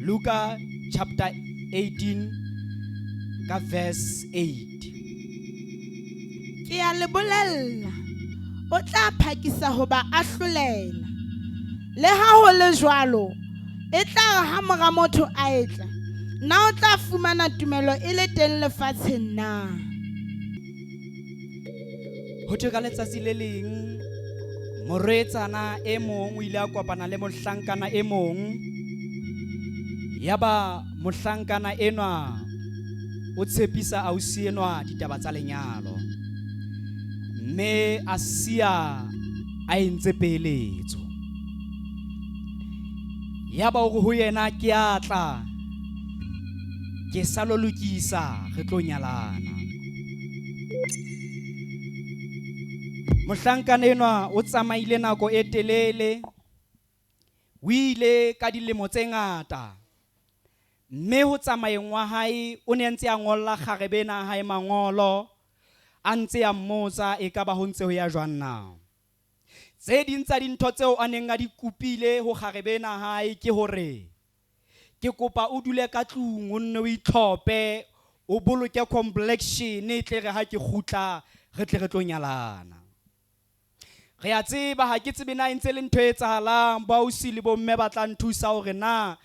Luka chapter 18 ka verse 8. Ke ya le bolella, o tla phakisa ho ba ahlolela. Le ha ho le jwalo, e tla re ha mora motho a etla, na o tla fumana tumelo e le teng lefatsheng na? Ho thwe ka letsatsi le leng morwetsana e mong o ile a kopana le mohlankana e mong yaba mohlankana enwa o tshepisa ausi enwa ditaba tsa lenyalo mme a siya a entse peeletso yaba o re ho yena ke a tla ke sa lo lokisa re tlo nyalana mohlankana enwa o tsamaile nako e telele o ile ka dilemo tse ngata mme ho tsamayeng wa hae o ne a ntse a ngolla kgarebe ena ya hae mangolo a ntse a mmotsa e ka ba ho ntse ho ya jwang na. Tse ding tsa dintho tseo a neng a di kopile ho kgarebe ena hae ke hore ke kopa o dule ka tlung o nne o itlhope o boloke complexion e tle re ha ke kgutla re tle re tlo nyalana. Re a tseba ha ke tsebe na e ntse le ntho e etsahalang boausi le bomme ba tla nthusa hore na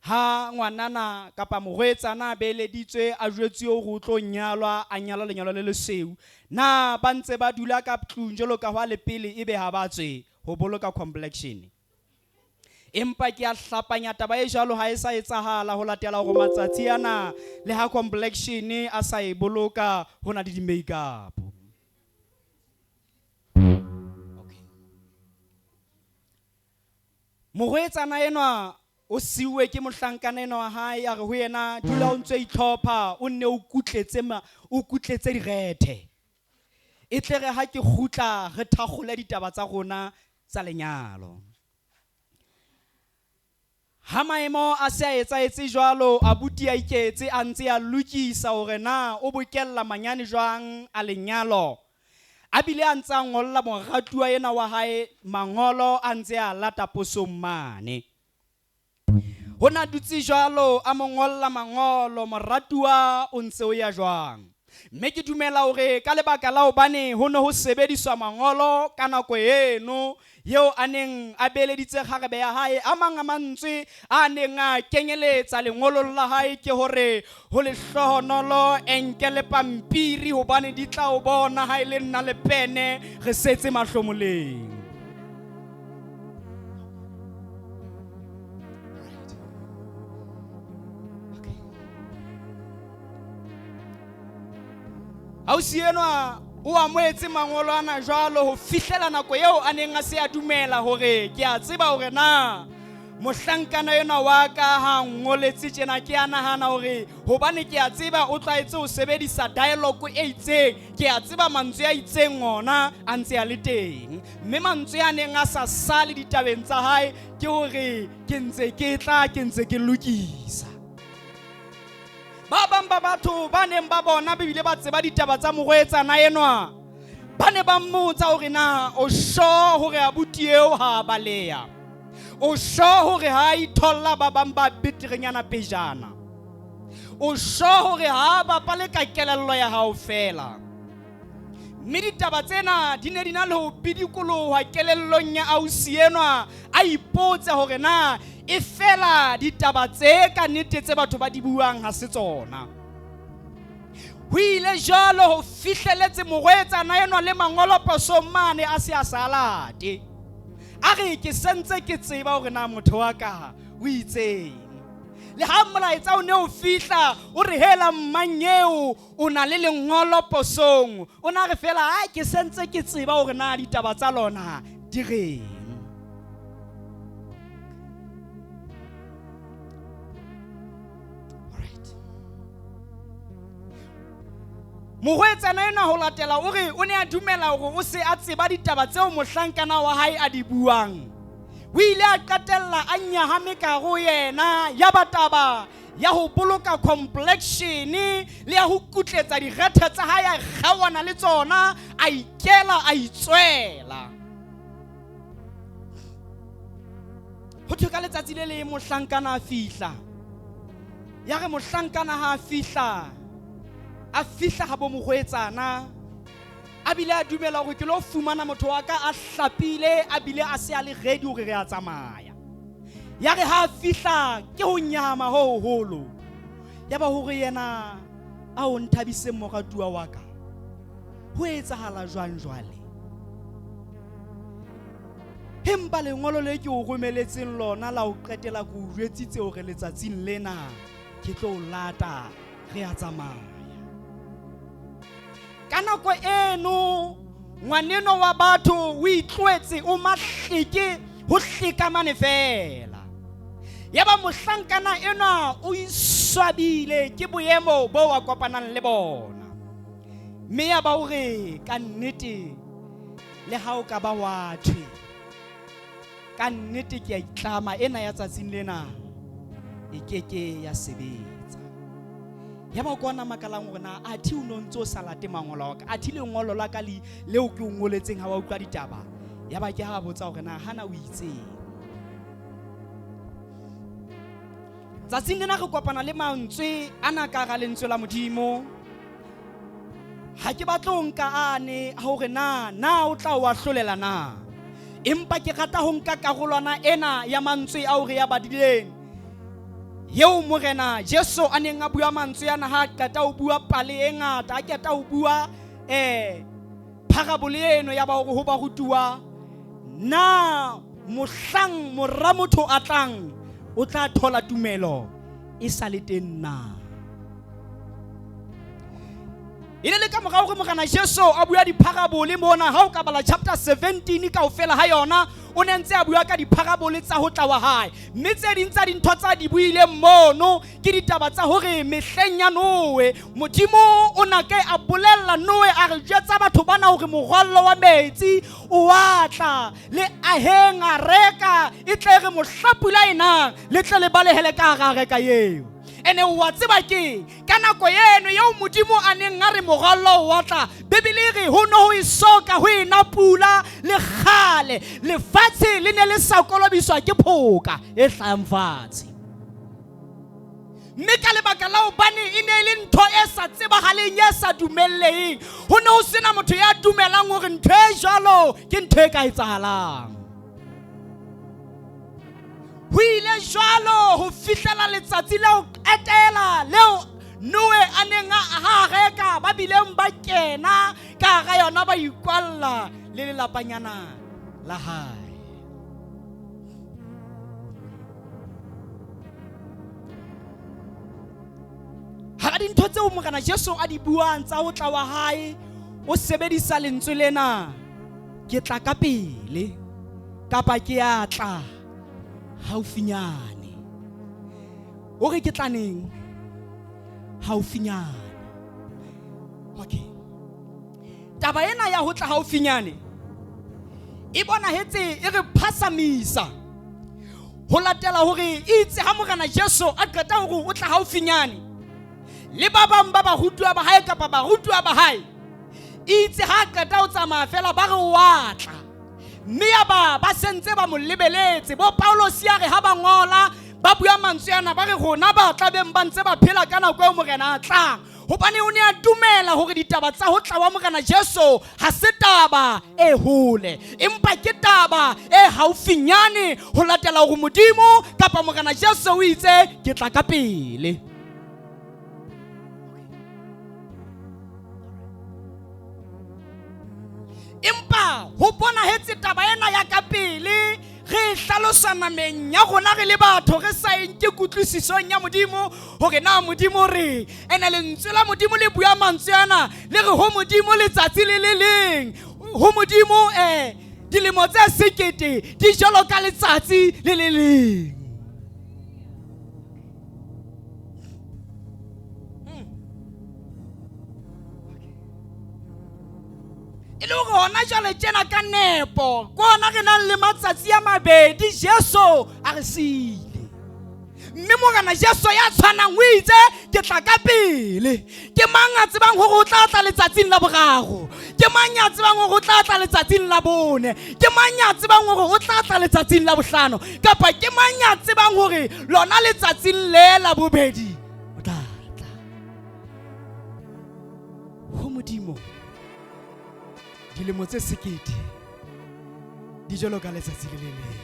ha ngwanana kapa morwetsana a beeleditswe a jwetsuwe hore o tlo nyalwa a nyalwa lenyalo le lesweu na ba ntse ba dula ka tlung jwalo ka hwa le pele ebe ha ba tswe ho boloka complexion. Empa ke a hlapanya taba e jwalo ha e sa etsahala ho latela hore matsatsi ana le ha complexion a sa e boloka ho na le di-makeup. Okay. Morwetsana enwa o siuwe ke mohlankana enwa wa hae a re ho yena dula o ntse itlhopha o nne o kutletse o kutletse direthe e tle re ha ke kgutla re thakgole ditaba tsa rona tsa lenyalo. Ha maemo a se a etsahetse jwalo, abuti a iketse a ntse a lokisa hore na o bokella manyane jwang a lenyalo. A bile a ntse a ngolla moratuwa enwa wa hae mangolo a ntse a lata posong mane. Ho na dutse jwalo a mo ngolla mangolo, moratuwa o ntse o ya jwang? Mme ke dumela hore ka lebaka la hobane ho ne ho sebediswa mangolo ka nako eno eo a neng a beeleditse kgarebe ya hae, a mang a mantswe a neng a kenyeletsa lengolong la hae ke hore ho lehlohonolo enke le pampiri hobane di tla o bona ha e le nna le pene re setse mahlomoleng. Ausi enwa o amohetse mangolo ana jwalo ho fihlela nako eo a neng a se a dumela hore ke a tseba hore na mohlankana enwa wa ka ha ngoletse tjena ke a nahana hore hobane ke a tseba o tlwaetse ho sebedisa dialogue e itseng ke a tseba mantswe a itseng ona a ntse a le teng mme mantswe a neng a sa sale ditabeng tsa hae ke hore ke ntse ke tla ke ntse ke lokisa. Ba bang ba batho ba neng ba bona ba bile ba tseba ditaba tsa morwetsana enwa ba ne ba mmotsa hore na o sure hore abuti eo ha a baleha, o sure hore ha a itholla ba bang ba beterenyana pejana, o sure hore ha a bapale ka kelello ya hao feela. Mme ditaba tsena di ne di na le ho bidikoloha kelellong ya ausi enwa, a ipotse hore na e fela ditaba tse ka nnete tse batho ba di buang ha se tsona. Ho ile jwalo ho fihleletse morwetsana enwa le mangolo posong mane a se a sa late. A re ke sentse ke tseba hore na motho wa ka o itseng. Le ha molaetsa o ne o fihla o re hela mmang eo o na le lengolo posong, o na re fela a ke sentse ke tseba hore na ditaba tsa lona di reng. Morwetsana enwa ho latela o re o ne a dumela hore o se a tseba ditaba tseo mohlankana wa hae a di buang. O ile a qetella a nyahame ka ho yena ya ba taba ya ho boloka complexion le ya ho kutletsa direthe tsa hae a kgaoana le tsona a ikela a itswela. Ho thwe ka letsatsi le leng mohlankana a fihla. Ya re mohlankana ha a fihla, a fihla ha bo morwetsana, a bile a dumela hore ke lo fumana motho wa ka a hlapile, a bile a se a le ready hore re a tsamaya. Ya re ha a fihla ke ho nyahama ho hoholo, ya ba hore yena a o nthabiseng moratuwa wa ka, ho etsahala jwang jwale? Empa lengolo le ke o romeletseng lona la ho qetela ke o jwetsitse hore letsatsing lena ke tlo o lata, re a tsamaya. Ka nako eno ngwaneno wa batho o itloetse o mahleke ho hleka mane fela. Yaba mohlankana enwa o iswabile ke boemo bo a kopanang le bona. Mme ya ba o re ka nnete le ha o ka ba wa thwe ka nnete ke a itlama ena ya tsatsing lena e ke ke ya sebetsa. Ya ba kona makalang hore na athe o no ntso sa late mangolo a ka, athe lengolo la ka le leo ke o ngoletseng ha wa utlwa ditaba. Ya ba ke ha botsa hore na hana o itseng. Tsatsing lena re kopana le mantswe ana ka hara lentswe la Modimo. Ha ke batle ho nka ane hore na na o tla o ahlolela na, empa ke rata ho nka karolwana ena ya mantswe ao re ya badileng, eo Morena Jesu a neng a bua mantswe ana ha a qeta ho bua pale e ngata, a qeta ho bua parabole eno ya ba hore ho barutuwa, na mohlang mora motho a tlang o tla thola tumelo e sa le teng na? E ne le ka morao hore Morena Jesu a bua dipharabole mona, ha o ka bala chapter 17 kaofela ha yona, o ne ntse a bua ka dipharabole tsa ho tla wa hae. Mme tse ding tsa dintho tsa di buileng mono ke ditaba tsa hore mehleng ya Noe, Modimo o na ke a bolella Noe a re jwetsa batho bana hore morwallo wa metsi o a tla, le aheng areka e tle re mohla pula e nang le tle le balehele ka hara areka eo. Ene wa tseba ke ka nako eno eo Modimo a neng a re morwallo wa tla, Bibele e re ho ne ho e-so ka ho ena pula le kgale, lefatshe le ne le sa kolobiswa ke phoka e hlayang fatshe. Mme ka lebaka la hobane e ne e le ntho e sa tsebahaleng, e sa dumelleheng, ho ne ho sena motho ya dumelang hore ntho e jwalo ke ntho e ka etsahalang. Ho ile jwalo ho fihlela letsatsi la ho qetela leo Noe a neng a aha areka, ba bileng ba kena ka hara yona ba ikwalla le lelapanyana la hae. Hara dintho tseo Morena Jesu a di buang tsa ho tla wa hae, o sebedisa lentswe lena, ke tla ka pele kapa ke a tla haufinyane. O re ke tla neng? Haufinyane. Okay. Taba ena ya ho tla haufinyane e bonahetse e re phasamisa ho latela hore itse ha Morena Jesu a qeta hore o tla haufinyane le ba bang ba barutuwa ba hae kapa barutuwa ba hae, itse ha qeta ho tsamaya fela ba re wa tla, mme ya ba ba sentse ba mo lebeletse. Bo Paulosi a re ha ba ngola ba bua mantswe ana, ba re rona ba tla beng ba ntse ba phela ka nako eo Morena a tlang, hobane o ne a dumela hore ditaba tsa ho tla wa Morena Jesu ha se taba e hole, empa ke taba e haufinyane, ho latela hore Modimo kapa Morena Jesu o itse ke tla ka pele. Empa ho bonahetse taba ena ya ka pele re e hlalosa nameng ya rona re le batho, re sa e nke kutlwisisong ya Modimo hore na Modimo re ene lentswe la Modimo le bua mantswe ana le re ho Modimo letsatsi le le leng, ho Modimo dilemo tse sekete di jwalo ka letsatsi le le leng. E le hore hona jwale tjena ka nepo ke hona re nang le matsatsi a mabedi Jesu a re siile, mme Morena Jesu ya tshwanang o itse ke tla ka pele. Ke mang a tsebang hore o tla tla letsatsing la boraro? Ke mang ya tsebang hore o tla tla letsatsing la bone? Ke mang ya tsebang hore o tla tla letsatsing la bohlano? Kapa ke mang ya tsebang hore lona letsatsing le la bobedi? Modimo dilemo tse sekete di jwalo ka letsatsi le le leng.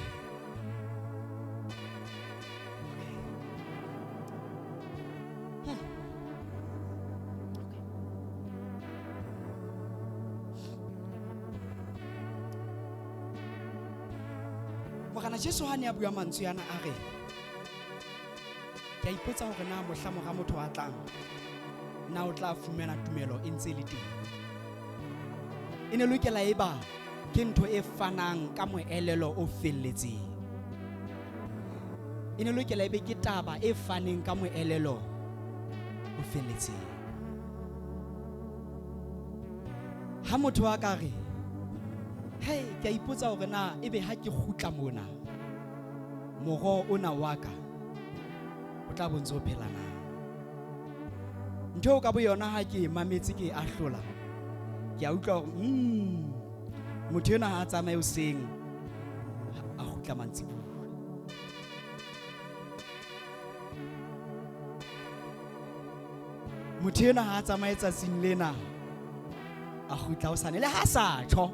Morena Jesu ha ne a bua mantswe ana a re, ke a ipotsa hore na mohla mora motho a tlang, na o tla fumana tumelo e ntse e le teng. E ne lokela e ba ke ntho e fanang ka moelelo o felletseng. E ne lokela e be ke taba e faneng ka moelelo o felletseng. Ha motho a ka re, hei, ke a ipotsa hore na ebe ha ke kgutla mona, moroho ona wa ka o tla bo ntse o phela na. Ntho eo ka boyona ha ke e mametse ke e ahlola, ke a utlwa hore, motho enwa ha a tsamaye hoseng, a kgutla mantsibuya. Motho enwa ha a tsamaye tsatsing lena, a kgutla hosane, le ha sa tjho,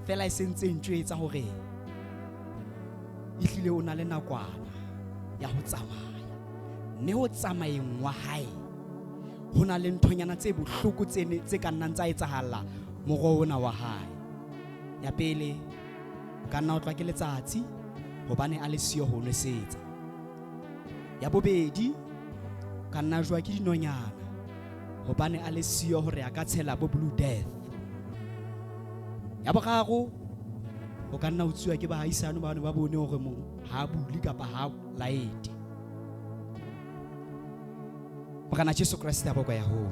fela e sentse ntjwetsa hore ehlile o na le nakwana ya ho tsamaya. Mme ho tsamayeng wa hae ho na le nthonyana tse bohloko tse ka nnang tsa etsahalla moroho ona wa hae. Ya pele, o ka nna o tlwa ke letsatsi hobane a le siyo ho nwesetsa. Ya bobedi, o ka nna jowa ke dinonyana hobane a le siyo hore a ka tshela bo blue death. Ya boraro, o ka nna o tsuwa ke baahisane ba ne ba bone hore mong ha a bule kapa ha a laete. Morena Jesu Kreste a bokwa ya hoo.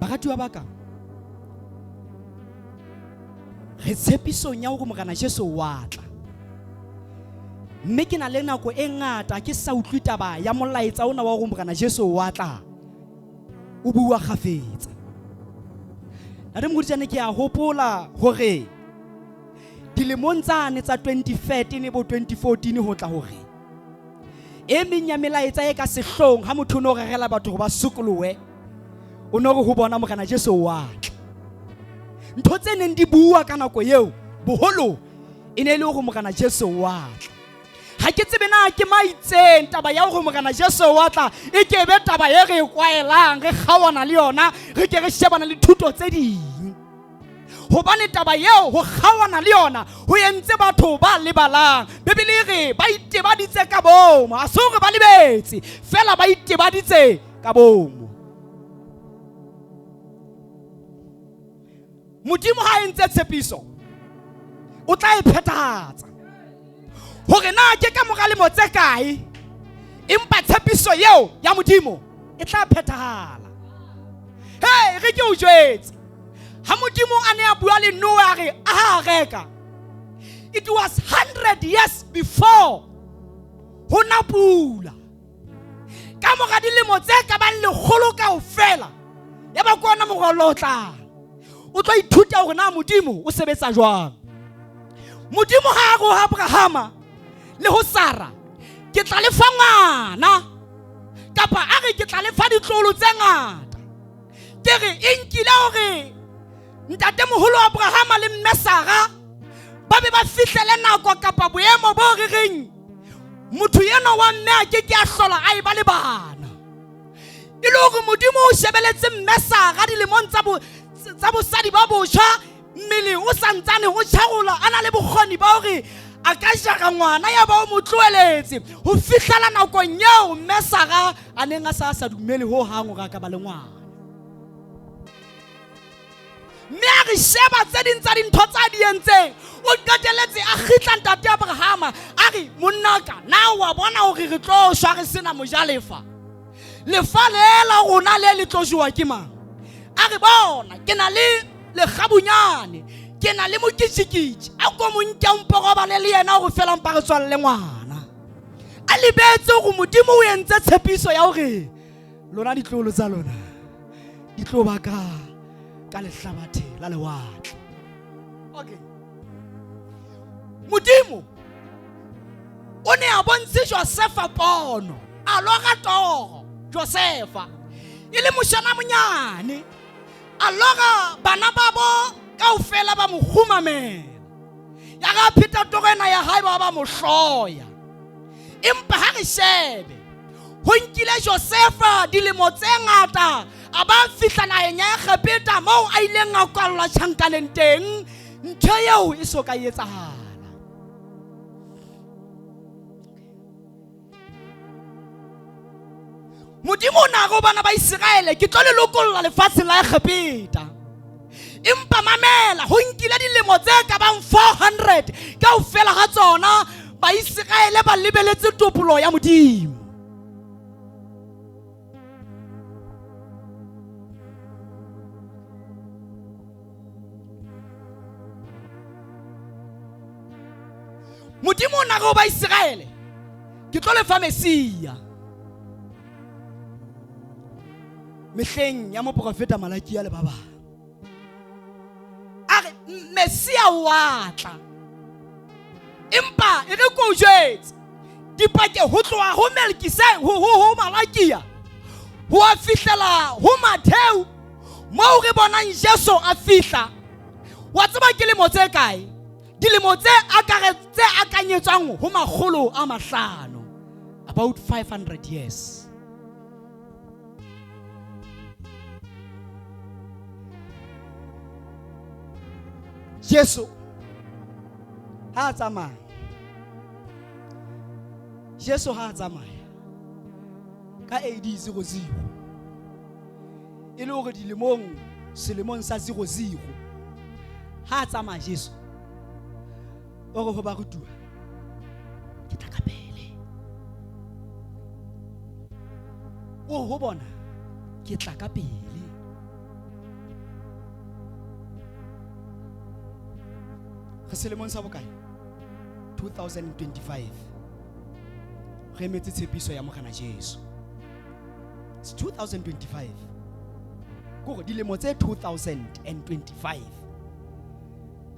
Baratuwa ba ka, re tshepisong ya hore Morena Jesu wa tla. Mme ke na le nako e ngata ke sa utlwe taba ya molaetsa ona wa hore Morena Jesu wa tla. O bua kgafetsa. Ntate Mogoditshane, ke a hopola hore dilemong tsane tsa 2013 bo 2014 ho tla hore e meng ya melaetsa e ka sehlong ha motho o no rerela batho hore ba sokolohe, o no re ho bona Morena Jesu wa tla. Ntho tse neng di bua ka nako eo boholo e ne e le hore Morena Jesu wa tla. Ha ke tsebe na ke maitseng taba ya hore Morena Jesu wa tla e ke be taba e re e kwaelang, re kgaoana le yona, re ke re shebana le thuto tse ding. Hobane taba eo ho kgaoana le yona ho entse batho ba lebalang. Bibele e re ba itebaditse ka bomo, ha se hore ba lebetse, fela ba itebaditse ka bomo. Modimo ha entse tshepiso, o tla e phethahatsa. Hore na ke ka mora lemo tse kae, empa tshepiso eo ya Modimo e tla phethahala. Hey, re ke o jwetse. Ha Modimo a ne a bua le Noe a re aha areka, it was 100 years before ho na pula. Ka mora dilemo tse ka bang lekgolo kaofela, ya ba ke ona morwallo o tlang. O tlo ithuta hore na Modimo o sebetsa jwang. Modimo ha a re ho Abrahama le ho Sara, ke tla le fa ngwana, kapa a re ke tla le fa ditloholo tse ngata. Ke re e nkile hore ntatemoholo Abrahama le mme Sara ba be ba fihlele nako kapa boemo bo re reng motho enwa wa mme a ke ke a hlola a eba le bana. E le hore Modimo o shebeletse mme Sara dilemong tsa bosadi ba botjha, mmele o santsane o tjharola, a na le bokgoni ba hore a ka jara ngwana ya ba o mo tloheletse ho fihlela nakong eo mme Sara a neng a sa sa dumele ho hang hore a ka ba le ngwana. Mme a re sheba tse ding tsa dintho tsa di entseng, o qetelletse a kgitla ntate Abrahama a re, monnaka, na wa bona hore re tlo shwa re sena mojalefa? Lefa le la rona le le tlo jowa ke mang? A re, bona, ke na le lekgabunyane, ke na le mokitjikitji, a ko mo nke o mpo robale le yena hore fela mpa re tswalle ngwana. A lebetse hore Modimo o entse tshepiso ya hore lona ditloholo tsa lona di tlo ba ka lehlabathe la lewatle. Okay. Modimo o ne a bontshe Josefa pono, a lora toro. Josefa e le moshana monyane a lora bana babo kaofela ba mo kgumamela ya ga pheta toro ena ya hae ba ba mo hloya empa ha re shebe ho nkile Josefa dilemo tse ngata a ba fihla naheng ya Egepeta moo a ileng a kwallwa tjhankaneng teng ntho eo e so ka etsahala. Modimo o na re ho bana ba Iseraele ke tlo le lokolla lefatsheng la Egepeta. Empa mamela, ho nkile dilemo tse ka bang 400 kaofela ha tsona Baiseraele ba lebeletse topolo ya Modimo. Modimo o na re ho Baiseraele ke tlo le fa Mesia. Mehleng ya moprofeta Malakia le ba bang. A re Mesia wa tla. Empa e re ko jwetse dipake ho tloha ho Melkise ho ho ho Malakia ho a fihlela ho Matheu moo re bonang Jesu a fihla. Wa tseba ke lemo tse kae? Dilemo tse akare tse akanyetswang ho makgolo a mahlano. About 500 years. Jesu ha a tsamaya Jesu ha a tsamaya ka AD 00 e le hore dilemong selemong sa 00 ha a tsamaya Jesu o re ho barutuwa ke tla ka pele o re ho bona ke tla ka pele re selemong sa bokae 2025 re emetse tshepiso ya Morena Jesu. It's 2025 kore dilemo tse 2025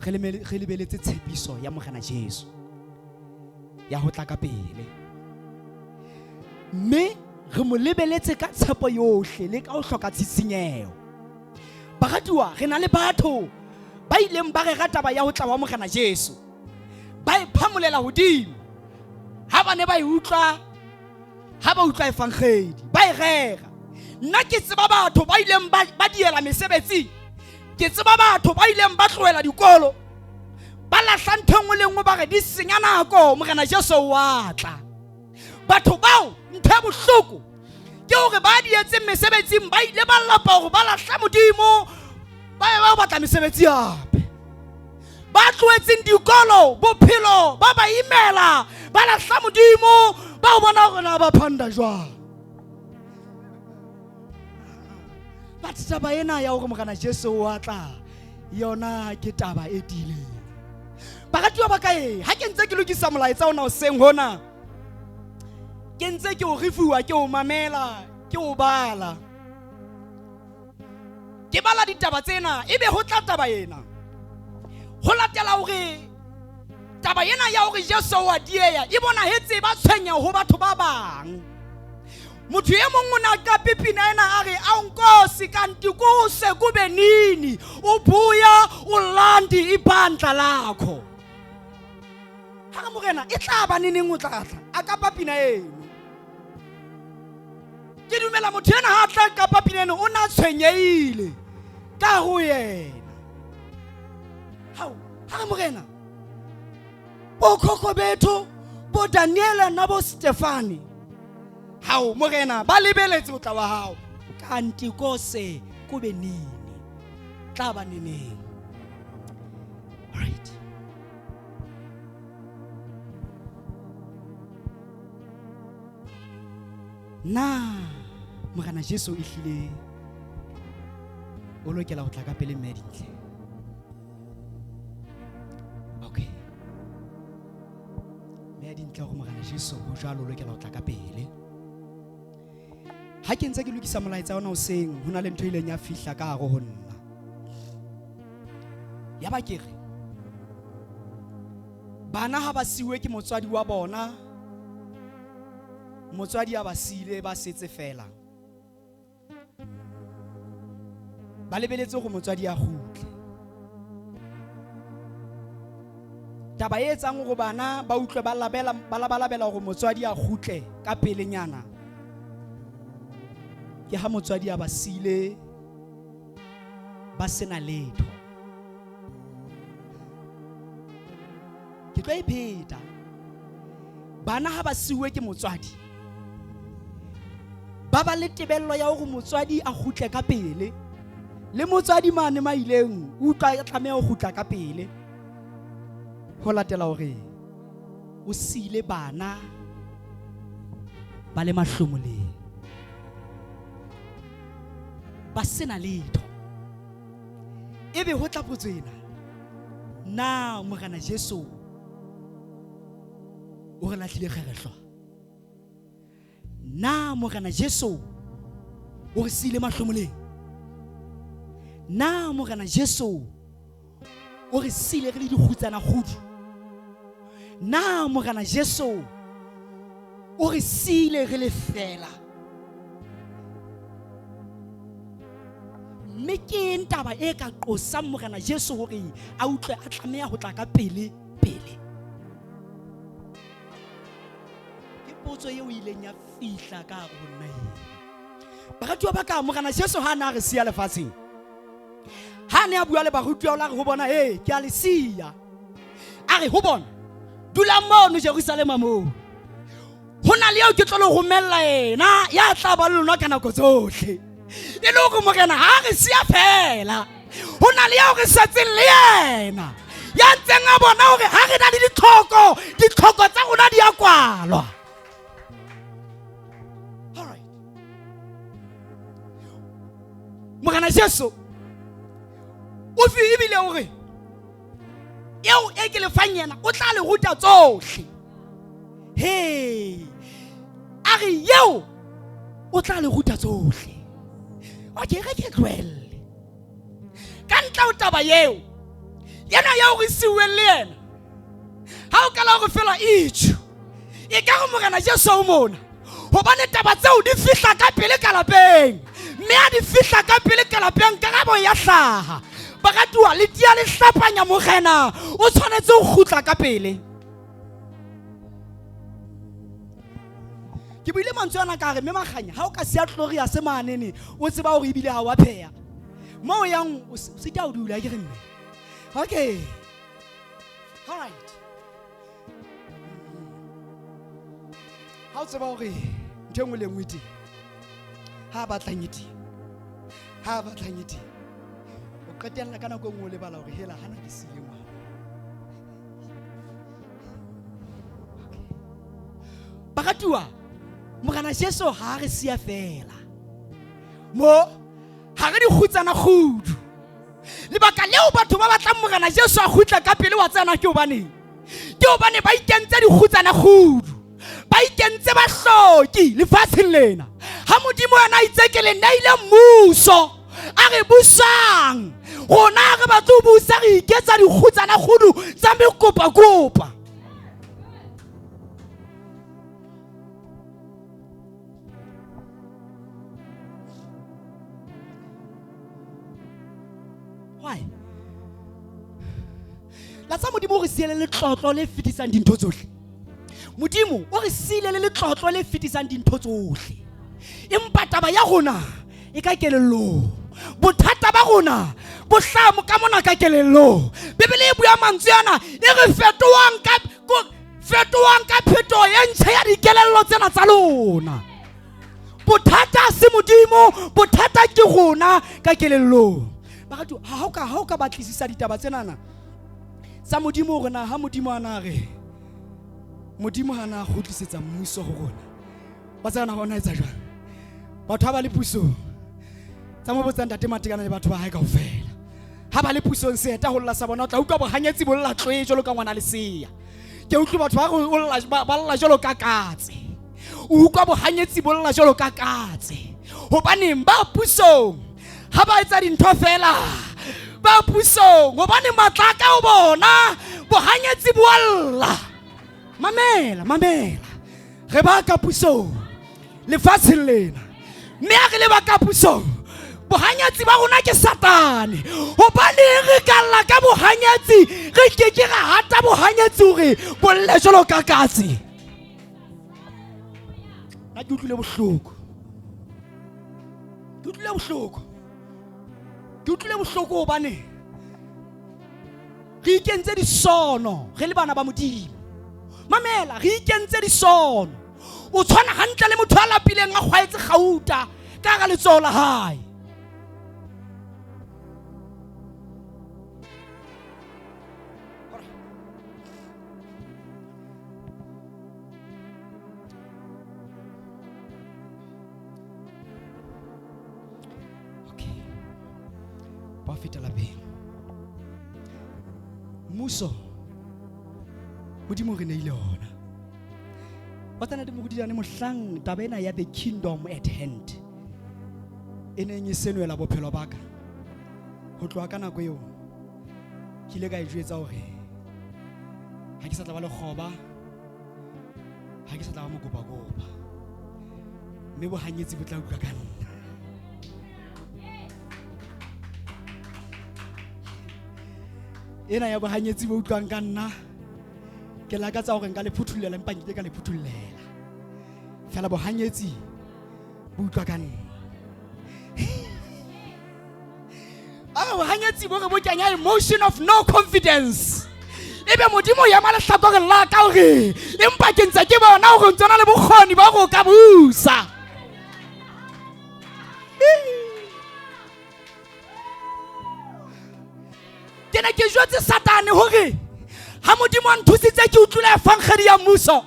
re lebeletse tshepiso ya Morena Jesu ya ho tla ka pele mme re mo lebeletse ka tshepo yohle le ka ho hloka tshisinyeho. Baratuwa, re na le batho ba ileng ba rera taba ya ho tla wa Morena Jesu, ba e phamolela hodimo ha ba ne ba e utlwa, ha ba utlwa evangedi ba e rera. Nna ke tseba batho ba ileng ba diela mesebetsing, ke tseba batho ba ileng ba tlohela dikolo, ba lahla ntho e nngwe le nngwe, ba re di senya nako, Morena Jesu wa tla. Batho bao ntho e bohloko ke hore ba dietseng mesebetsing ba ile ba lapa hore ba lahla Modimo, ba ye ba batla mesebetsi hape. Ba tlohetseng dikolo, bophelo ba ba imela, ba lahla Modimo, ba o bona hore na ba phanda jwang. But taba ena ya hore Morena Jesu wa tla, yona ke taba e tiileng. Baratuwa ba ka e, ha ke ntse ke lokisa molaetsa ona hoseng hona, ke ntse ke o refuwa, ke o mamela, ke o bala. Ke bala ditaba tsena, ebe ho tla taba ena. Ho latela hore taba ena ya hore Jesu wa dieya e bonahetse ba tshwenya ho batho ba bang. Motho e mong o ne a qape pina ena a re, Ao Nkosi, kanti kuse kube nini ubuya ulandi ibandla lakho. Ha re Morena, e tla ba neneng o tla tla? A kapa pina eno. Ke dumela motho ena ha tla kapa pina eno o na tshwenyehile ka ho yena. Hao, ha re Morena, bo Khokobetho, bo Daniela na bo Stefane, hao Morena, ba lebeletse o tla wa hao. Kanti kose kube nini? Tla ba neneng? Right. Na Morena Jesu e hlile o lokela ho tla ka pele mme dintle? Okay. Mme dintle hore Morena Jesu ho jwalo o lokela ho tla ka pele. Ha ke ntse ke lokisa molaetsa ona hoseng, ho na le ntho e ileng ya fihla ka hare ho nna. Ya ba ke re, bana ha ba siuwe ke motswadi wa bona, motswadi a ba siile ba setse fela. Ba lebeletse hore motswadi a kgutle. Taba e etsang hore bana ba utlwe ba labela ba labalabela hore motswadi a kgutle ka pelenyana ke ha motswadi a ba siile ba sena letho. Ke tlo e pheta. Bana ha ba siuwe ke motswadi ba ba le tebello ya hore motswadi a kgutle ka pele le motswadi mane maileng o utlwa a tlameha ho kgutla ka pele ho latela hore o siile bana ba le mahlomoleng ba sena letho. Ebe ho tla potso ena, na Morena Jesu o re lahlile kgerehlwa? Na Morena Jesu o re siile mahlomoleng? Na Morena Jesu o re siile re le dikgutsana kgudu? Na Morena Jesu o re siile re le fela? Mme ke eng taba e ka qosang Morena Jesu hore a utlwe a tlameha ho tla ka pele pele? Ke potso eo e ileng ya fihla ka hare ho nna eo. Baratuwa ba ka, Morena Jesu ha a ne a re siya lefatsheng, ha a ne a bua le barutuwa o la re ho bona, ee, ke a le siya. A re ho bona, dulang mono Jerusalema moo. Ho na le eo ke tlo le romella yena ya tla ba le lona ka nako tsohle. E le hore Morena ha re siya fela, ho na le eo re setseng le yena ya ntseng a bona hore ha re na le ditlhoko, ditlhoko tsa rona di a kwalwa. All right. Morena Jesu o fi ebile o re eo e ke le fang yena o tla le ruta tsohle. He, a re eo o tla le ruta tsohle. Okay, re ke tlohelle ka ntle ho taba eo yena eo re siuweng le yena. Ha o kala hore fela itjho e ka re Morena Jesu o mona, hobane taba tseo di fihla ka pele ka lapeng, mme ha di fihla ka pele ka lapeng karabo ya hlaha. Baratuwa, le tia le hlapanya Morena o tshwanetse ho kgutla ka pele. Ke buile mantswe ana ka re mme Makganya, ha o ka siya Gloria se manene o tseba hore ebile ha wa pheha mo o yang o sita o dula ke re mme. Okay. All right. Ha o tseba hore ntho e nngwe le nngwe e teng, ha batlang e teng, ha batlang e teng, o qetella ka nako e nngwe o lebala hore hela hana ke siile ngwana. Baratuwa, Morena Jesu ha re siya fela mo, ha re dikgutsana kgudu. Lebaka leo batho ba batlang Morena Jesu a kgutla ka pele wa tsena ke hobaneng? Ke hobane ba ikentse dikgutsana kgudu, ba ikentse bahloki lefatsheng lena. Ha Modimo yena a itse ke le neile mmuso, a re busang rona ha re batle ho busa, re iketsa dikgutsana kgudu tsa mekopakopa. Why? La tsa Modimo o re siele letlotlo le fetisang dintho tsohle. Modimo o re siile le letlotlo le fetisang dintho tsohle. Empa taba ya rona e ka kelellong. Bothata ba rona bo hlaha ka mona ka kelellong. Bibele e bua mantswe ana e re fetohang ka fetohang ka phetoho e ntjha ya dikelello tsena tsa lona. Bothata se Modimo, bothata ke rona ka kelellong. Baratu, ha o ka batlisisa ditaba tsenana tsa Modimo hore na ha Modimo a na re Modimo ha na kgutlisetsa mmuso ho rona, wa tseba na hona etsa jwang? Batho ha ba le pusong tsa mo botsang Ntate Matekana le batho ba hae kaofela, ha ba le pusong seeta ho lla sa bona, o tla utlwa bohanyetsi bo lla tloe jwalo ka ngwana lesea. Ke utlwe batho ba re o lla, ba lla jwalo ka katse. O utlwa bohanyetsi bo lla jwalo ka katse. Hobaneng ba pusong ha ba etsa dintho fela, ba pusong hobane matla ka ho bona bohanyetsi bo a lla. Mamela, mamela, re ba ka pusong lefatsheng lena, mme ha re le ba ka pusong Bohanyetsi ba rona ke Satane. Hobane re ka lla ka bohanyetsi, re ke ke ra hata bohanyetsi hore bo lle jwalo ka katse. Nna ke utlwile bohloko. Ke utlwile bohloko. Ke utlwile bohloko hobane re ikentse disono re le bana ba Modimo. Mamela, re ikentse disono. O tshwana hantle le motho a lapileng a kgwaetse kgauta ka hara letsoho la hae. Okay. Ba feta lapeng. Mmuso Modimo re neile ona. Wa tsena dimokudilane mohlang taba ena ya the kingdom at hand e neng e senoela bophelo ba ka. Ho tloha ka nako eo ke ile ka e jwetsa hore ha ke sa tla ba lekgoba, ha ke sa tla ba mokopakopa, mme bohanyetsi bo tla utlwa ka nna. Ena ya bohanyetsi bo utlwang ka nna, ke lakatsa hore nka le phuthollela, empa nkeke ka le phuthollela. Fela bohanyetsi bo utlwa ka nna. A re bohanyetsi bo re bo kenya emotion of no confidence. Ebe Modimo o ema lehlakoreng la ka hore empa ke ntse ke bona hore o ntse o na le bokgoni ba hore o ka busa. Ke ne ke jwetse Satane hore ha Modimo a nthusitse ke utlwile efankgedi ya mmuso,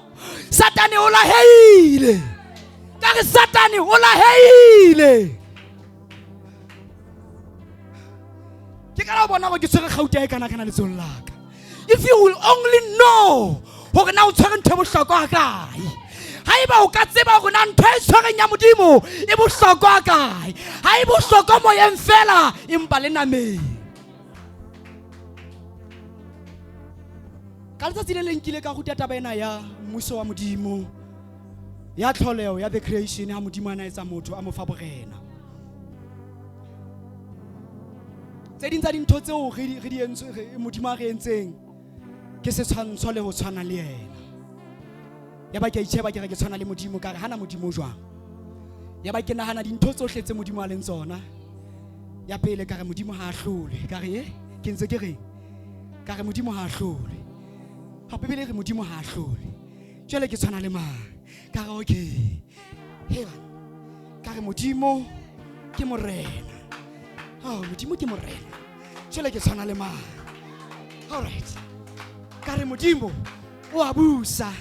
Satane o laheile. Ka re Satane o laheile. Ke ka la bona hore ke tshwere kgauta e kana kana letsohong la ka. If you will only know hore na o tshwere ntho e bohlokwa ha kae. Haeba o ka tseba hore na ntho e tshwereng ya Modimo e bohlokwa ha kae. Ha e bohlokwa moyeng fela, empa le nameng. Ka letsatsi le leng ke ile ka ruta taba ena ya mmuso wa Modimo, ya tlholeho, ya the creation, ha Modimo a na etsa motho a mo fa borena. Tse ding tsa dintho tseo re di, re di entswe, re, Modimo a re entseng ke setshwantsho le ho tshwana le yena. Ya ba ke a itjheba ke re ke tshwana le Modimo, ka re hana Modimo jwang. Ya ba ke nahana dintho tsohle tse Modimo a leng tsona. Ya pele ka re Modimo ha a hlole, ka re ke ntse ke reng, ka re Modimo ha a hlole. Ha Bibele e re Modimo ha a hlole, jwale ke tshwana le mang? Ka re okay, hela ka re Modimo ke morena. Oh, Modimo ke morena, jwale ke tshwana le mang? All right, ka re Modimo o a busa.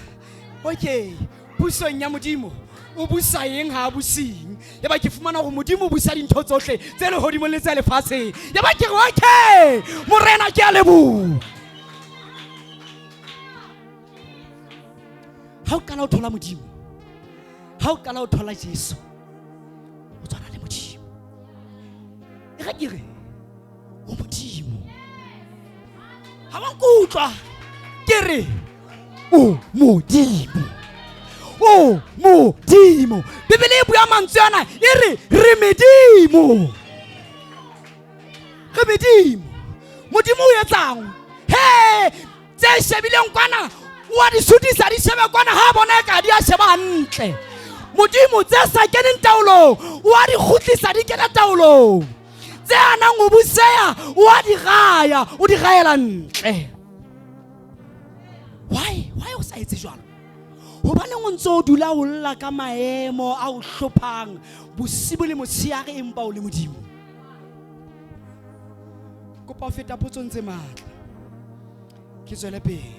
Okay, pusong ya Modimo o busa eng ha a buseng? Ya ba ke fumana hore Modimo o busa dintho tsohle tse lehodimong le tse lefatsheng. Ya ba ke re okay, morena ke a leboha. Ha o qala o thola Modimo, ha o qala o thola Jesu, o tshwana le Modimo. E re ke re o Modimo. Ha wa nkutlwa, ke re o Modimo, o Modimo. Bibele e bua mantswe ana, e re re medimo, re medimo. Modimo o etsang? He, tse shebileng kwana o a di sutisa, di shebe kwana, ha bona ka di a sheba hantle. Modimo tse sa keneng taolong o a di kgutlisa, di kena taolong. Tse anang ho buseya o a di raya, o di raela ntle. Why? Why o sa etse jwalo? Hobaneng o ntse o dula o lla ka maemo a o hlophang bosibu le motshehare empa o le Modimo? Kopa ho feta potsong tse matla. Ke tswele pele.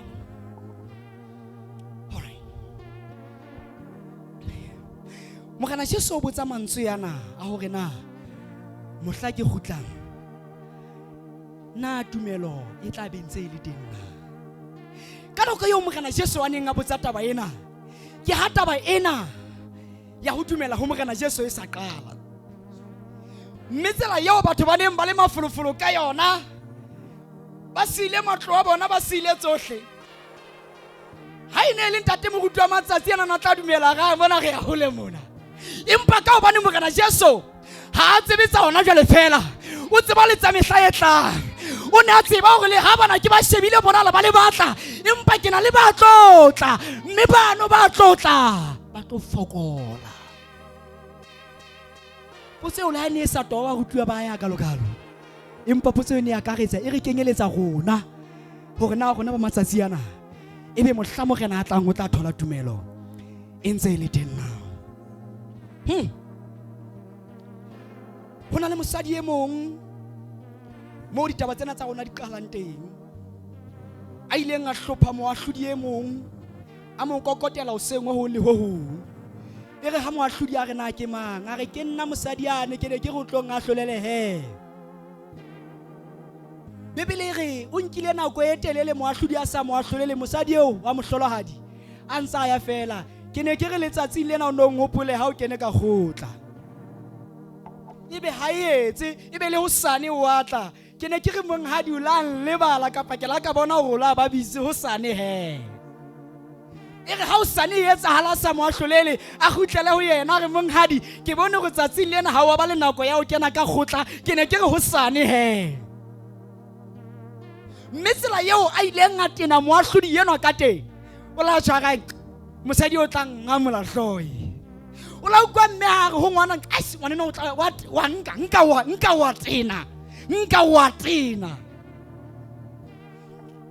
All right. Morena Jesu o botsa mantswe ana a hore na mohla ke kgutlang na tumelo e tla be ntse e le teng na? Ka nako eo Morena Jesu a neng a botsa taba ena, ke ha taba ena ya ho dumela ho Morena Jesu e sa qala. Mme tsela eo batho ba neng ba le mafolofolo ka yona, ba siile matlo a bona, ba siile tsohle. Ha e ne e le ntate moruti wa matsatsi ana na tla dumela ra bona re ya hole mona. Empa ka hobane Morena Jesu Ha a tsebe tsa hona jwale fela, o tseba le tsa mehla e tlang. O ne a tseba hore le ha bana ke ba shebile bonala ba le batla, empa ke na le ba tlotla, mme bano ba tlotla ba tlo fokola. Potso eo le ha e ne e sa toba barutuwa ba ya kalokalo, empa potso eo ne e akaretsa, e re kenyeletsa rona hore na rona ba matsatsi ana ebe mohla Morena a tlang o tla thola tumelo e ntse e le teng na. Ho na le mosadi e mong moo ditaba tsena tsa rona di qalang teng, a ileng a hlopha moahlodi e mong, a mo kokotela hoseng ho hong le ho hong. E re ha moahlodi a re na ke mang, a re ke nna mosadi ane, ke ne ke re o tlong ahlolele he. Bibele e re o nkile nako e telele moahlodi a sa mo ahlolele mosadi eo wa mohlolohadi, a ntse a ya fela. Ke ne ke re letsatsing lena o no nhopole ha o kene ka kgotla. Ebe ha e etse, ebe le hosane o a tla. Ke ne ke re monghadi o la nlebala kapa ke la ka bona hore o la ba busy hosane he. E re ha hosane e etsahala sa mo ahlolele, a kgutlele ho yena, a re monghadi ke bone hore tsatsing lena ha wa ba le nako ya ho kena ka kgotla, ke ne ke re hosane he. Mme tsela eo a ileng a tena moahlodi enwa ka teng, o la tshwara mosadi o tla ngamola hlooho. O la utlwa mme a re ho ngwana, ai ngwaneno o tla wa, wa nka, nka wa, nka wa tena, nka wa tena.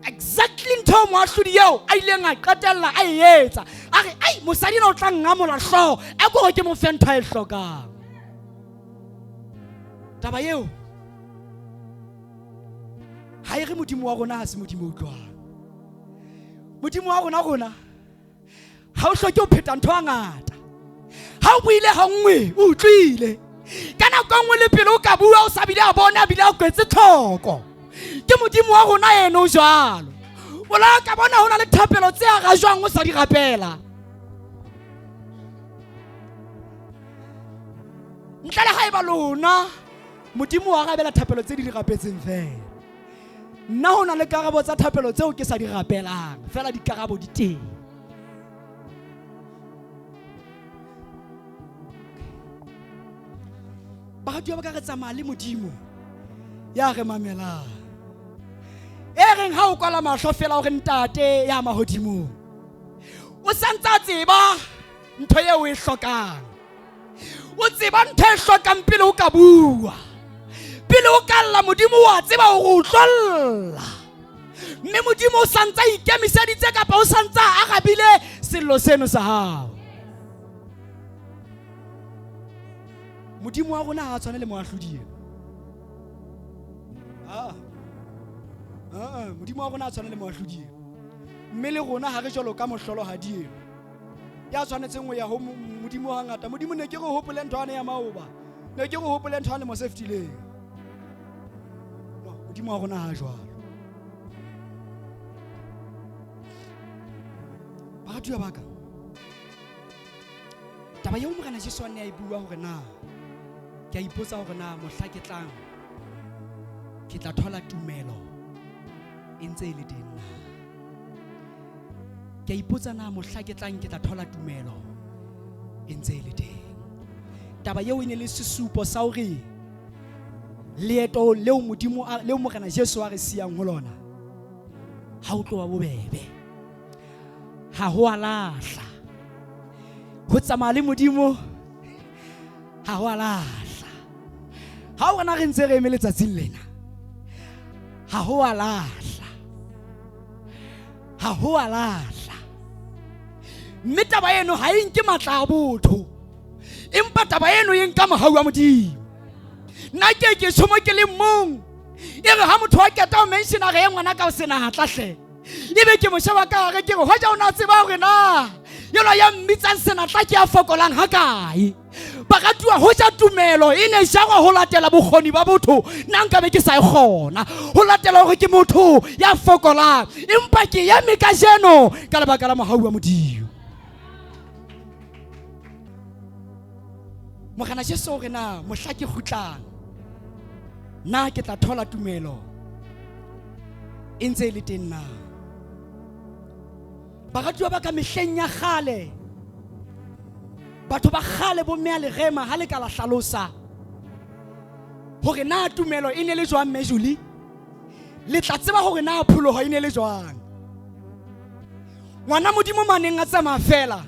Exactly ntho eo moahlodi eo a ileng a qetella a e etsa, a re ai mosadi ena o tla ngamola hlooho, a ko re ke mo fe ntho a e hlokang. Taba eo ha e re Modimo wa rona ha se Modimo o utlwang. Modimo wa rona rona ha o hloke ho pheta ntho a ngata. Ha o buile ha nngwe o utlwile, ka nako e nngwe le pele o ka bua o sa bile a bona, a bile a kwetse tlhoko. Ke Modimo wa rona eno o jwalo. O la ka bona ho na le thapelo tse a rajwang o sa di rapela. Ntle le haeba lona Modimo wa arabela thapelo tse di di rapetseng fela. Nna ho na le karabo tsa thapelo tseo ke sa di rapelang, fela dikarabo di teng. Baratuwa ba ka, re tsamaya le Modimo ya re mamelang, e reng ha o kwala mahlo fela o re ntate ya mahodimong, o santse a tseba ntho eo o e hlokang. O tseba ntho e hlokang pele o ka bua, pele o ka lla. Modimo wa tseba hore o tlo lla, mme Modimo o santse a ikemiseditse kapa o santse a arabile sello seno sa hao. Modimo wa rona ha a tshwane le moahlodi ena. Modimo wa rona ha a tshwane le moahlodi ena, mme le rona ha re jwalo ka mohlolohadi ena ya tshwanetseng ho ya ho Modimo hangata. Modimo ne ke re hopole ntho ane ya maoba, ne ke re hopole ntho ane mo se fetileng. No, Modimo wa rona ha jwalo. Baratuwa ba ka, taba eo Morena Jesu a ne a e bua hore na ke a ipotsa hore na mohla ke tlang ke tla thola tumelo e ntse e le teng na. Ke a ipotsa na mohla ke tlang ke tla thola tumelo e ntse e le teng. Taba eo e ne le sesupo sa hore leeto leo Modimo leo Morena Jesu a re siyang ho lona ha o tloha bobebe, ha ho a lahla. Ho tsamaya le Modimo ha ho a lahla. Ha o rona re ntse re eme letsatsing lena, ha ho a lahla, ha ho a lahla. Mme taba eno ha e nke matla a botho, empa taba eno e nka mohau wa Modimo. Nna ke ke tjho mo ke le mong, e re ha motho a qeta ho mention a re e ngwana ka o senatla hle, ebe ke mo sheba ka hare ke re hoja o na tseba hore na enwa ya mmitsang senatla ke ya fokolang ha kae. Baratuwa, hoja tumelo e ne jarwa ho latela bokgoni ba botho, nna nkabe ke sa e kgona ho latela hore ke motho ya fokolang, empa ke eme kajeno ka lebaka la mohau wa Modimo. Morena Jesu o re na mohla ke kgutlang na ke tla thola tumelo e ntse e le teng na. Baratuwa ba ka, mehleng ya kgale, batho ba kgale bo mmea lerema ha le ka la hlalosa. Hore na tumelo e ne le jwang mme Julie? Le tla tseba hore na pholoho e ne le jwang. Ngwana Modimo maneng a tsamaya fela.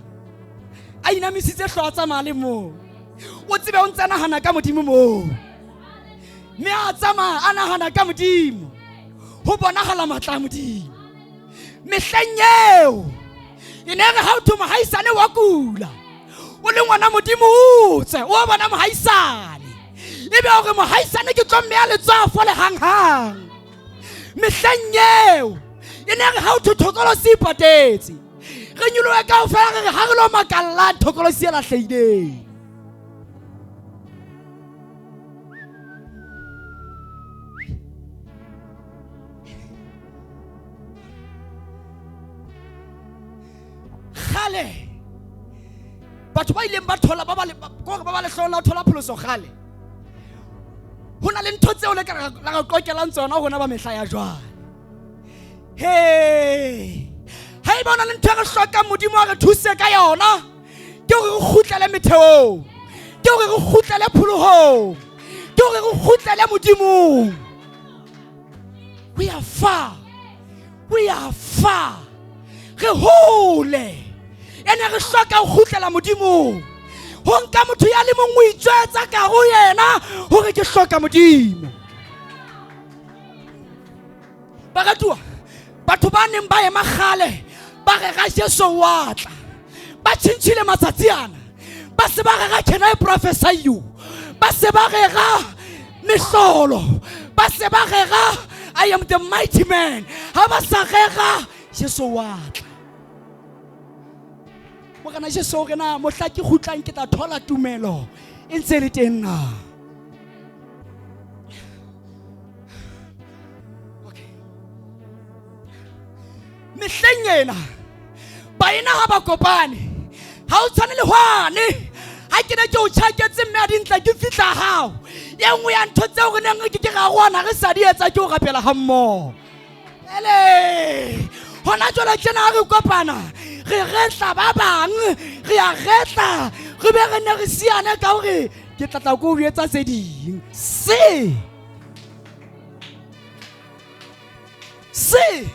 A inamisitse hlooho a tsamaya le moo. O tsebe o ntse a nahana ka Modimo moo. Mme a tsamaya a nahana ka Modimo. Ho bonahala matla a Modimo. Mehleng eo e ne re ha o thwe mohaisane wa kula o le ngwana Modimo o tswe o bona mohaisane ebe hore mohaisane ke tlo mmeya letsoho fole hanghang. Mehleng eo e ne re ha o thwe thokolosi e patetse re nyolohe kaofela re re ha re lo makalla thokolosi e lahlehileng. Kgale batho ba ileng ba thola ba ba le kore ba ba lehloholo la ho thola pholoso kgale ho na le ntho tseo le ka la re qokelang tsona rona ba mehla ya jwale. He ha eba o na le ntho e re hlokang Modimo a re thuse ka yona ke hore re kgutlele metheong, ke hore re kgutlele pholohong, ke hore re kgutlele Modimong. We are far, we are far, re hole ene re hloka ho kgutlela Modimong. Ho nka motho ya le mong o itswetsa ka ho yena hore ke hloka Modimo. Baratuwa, batho ba neng ba ema kgale ba rera Jesu wa tla, ba tjhentjhile matsatsi ana, ba se ba rera can I prophesy you, ba se ba rera mehlolo, ba se ba rera I am the mighty man, ha ba sa rera Jesu wa tla. Morena Jesu o re na mohla ke kgutlang ke tla thola tumelo e ntse e le teng na? Okay. Mehleng ena baena ha ba kopane, ha o tshwane le hwane ha ke ne ke o tjhaketse mme a dintle ke fihla hao. E nngwe ya ntho tseo re neng re ke ke ra rwana re sa di etsa ke ho rapela ha mmoho. Ele hona jwale tjena ha re kopana re retla ba bang, re a retla, re be re ne re siane ka hore ke tla tla ko o etsa tse ding. Se se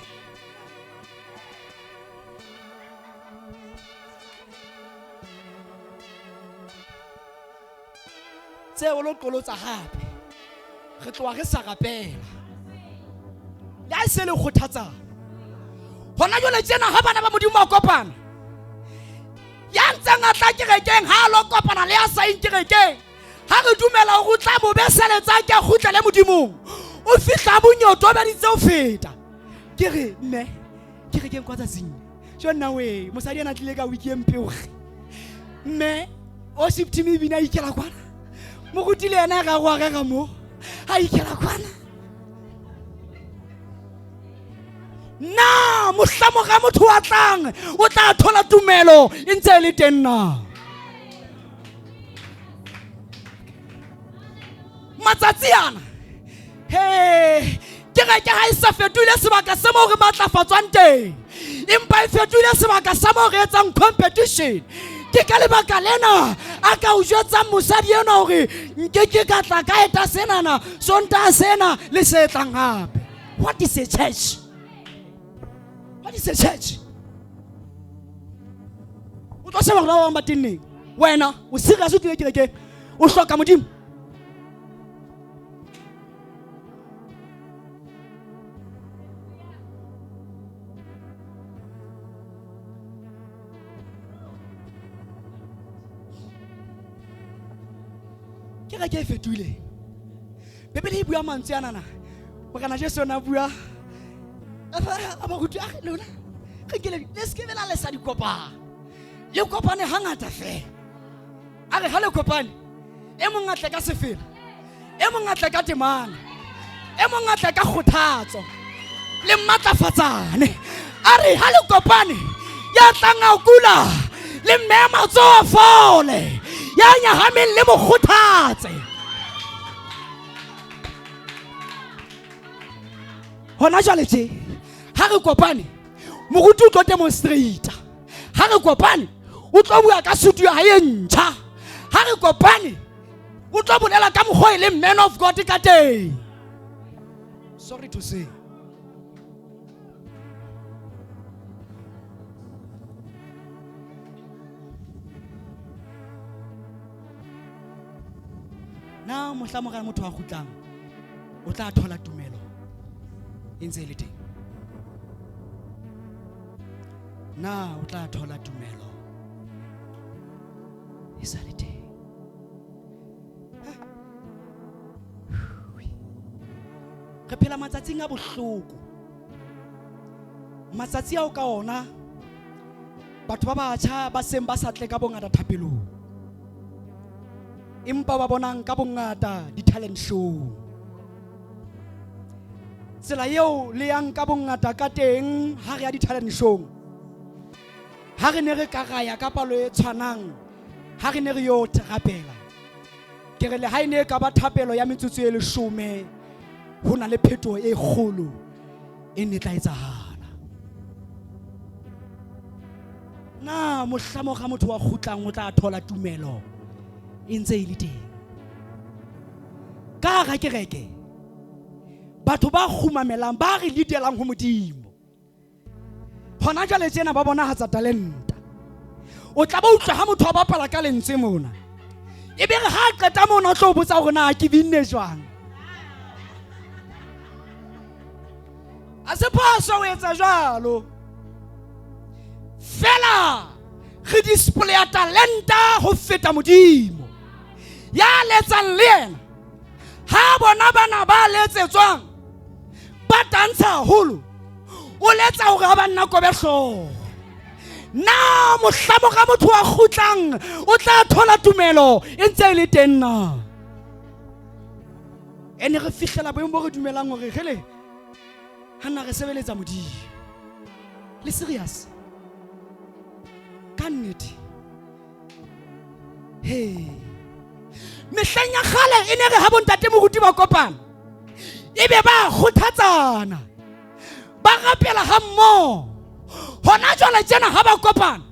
tseo lo qolotsa hape re tloha re sa rapela le ha e se le kgothatsang hona jwale tjena ha bana ba Modimo ba kopana ya ntseng a tla kerekeng ha a lo kopana le ya sa yeng kerekeng ha re dumela hore o tla mo beseletsa ke a kgutlele Modimong o fihla bonyoto ba ditse ho feta ke re mme kerekeng kwa tsatsing jo nna we mosadi ena tlile ka wiki e mpe oge mme o shifting e bina ikela kwana moruti le yena ga go rera mo a ikela kwana na mohlamo ga motho wa tlang o tla thola tumelo e ntse e le teng na matsatsi ana he kereke ha e sa fetohile sebaka se moo re matlafatswang teng empa e fetohile sebaka sa moo re etsang competition. Ke ka lebaka lena a ka o jwetsang mosadi enwa hore nke ke ka tla ka eta senana Sontaha sena le se tlang hape. What is a church? What is a church? O tlo sheba hore ba bang ba teng neng. Wena o serious o tlile kerekeng o hloka Modimo. Kereke e fetohile. Bibele e bua mantswe anana. Morena Jesu o ne a bua a baruti a re lona re kele le se ke be la lesa dikopano. Le kopane hangata fela. A re ha le kopane e mong a tle ka sefela, e mong a tle ka temana, e mong a tle ka kgothatso, le matlafatsane. A re ha le kopane ya tlang a kula le mme matsoho a fole, ya nyahameng le mo kgothatse. Hona jwale tje ha re kopane moruti o tlo demonstrate. Ha re kopane o tlo bua ka sutu ya hae e ntjha. Ha re kopane O tlo bolela ka mokgwa e leng man of God ka teng. Sorry to say. Na mohla morena motho a kgutlang o tla thola tumelo e ntse e le teng? Na o tla thola tumelo e sa le teng? Re phela matsatsing a bohloko, matsatsi ao ka ona batho ba batjha ba seng ba sa tle ka bongata thapelong, empa ba bonang ka bongata di-talent show. Tsela eo le yang ka bongata ka teng ha re ya di-talent show, ha re ne re ka ra ya ka palo e tshwanang ha re ne re yo rapela, ke re le ha e ne e ka ba thapelo ya metsotso e 10, ho na le phetoho e kgolo e ne tla etsahala. Na mohlamo ga motho wa kgutlang o tla thola tumelo e ntse e le teng? Ka hara kereke batho ba kgumamelang, ba re leadelang ho Modimo, hona jwale tjena ba bonahatsa talenta. O tla ba utlwa ha motho a bapala ka lentswe mona, e be re ha a qeta mona o tlo botsa hore na ke binne jwang. A se phoso ho etsa jwalo, fela re displaya talenta ho feta Modimo. Ya letsang le yena ha bona bana ba letsetswang ba tantsha haholo, o letsa hore ha ba nna kobe hlooho. Na mohlamo ga motho wa kgutlang o tla thola tumelo e ntse e le teng na? Ene re fihlela boemo bo re dumelang hore re le ha nna re sebeletsa Modimo. Le serious ka nnete. He, mehleng ya kgale e ne re ha bontate moruti ba kopana ebe ba kgothatsana, ba rapela ha mmoho. Hona jwale tjena ha ba kopana,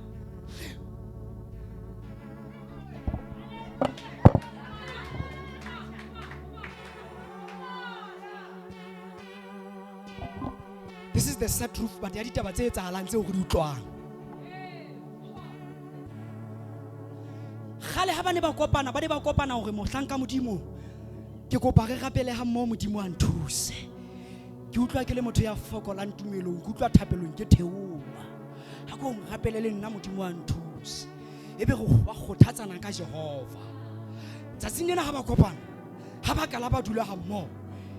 this is the sad truth, but ya ditaba tse etsahalang tseo re di utlwang. Kgale ha ba ne ba kopana, ba ne ba kopana hore mohlanka Modimo, ke kopa re rapele ha mmoho, Modimo a nthuse. Ke utlwa ke le motho ya fokolang tumelong, ke utlwa thapelong ke theoha. Ha ko nrapele le nna Modimo a nthuse. Ebe re ba kgothatsana ka Jehova. Tsatsing lena ha ba kopana, ha ba kala ba dula ha mmoho,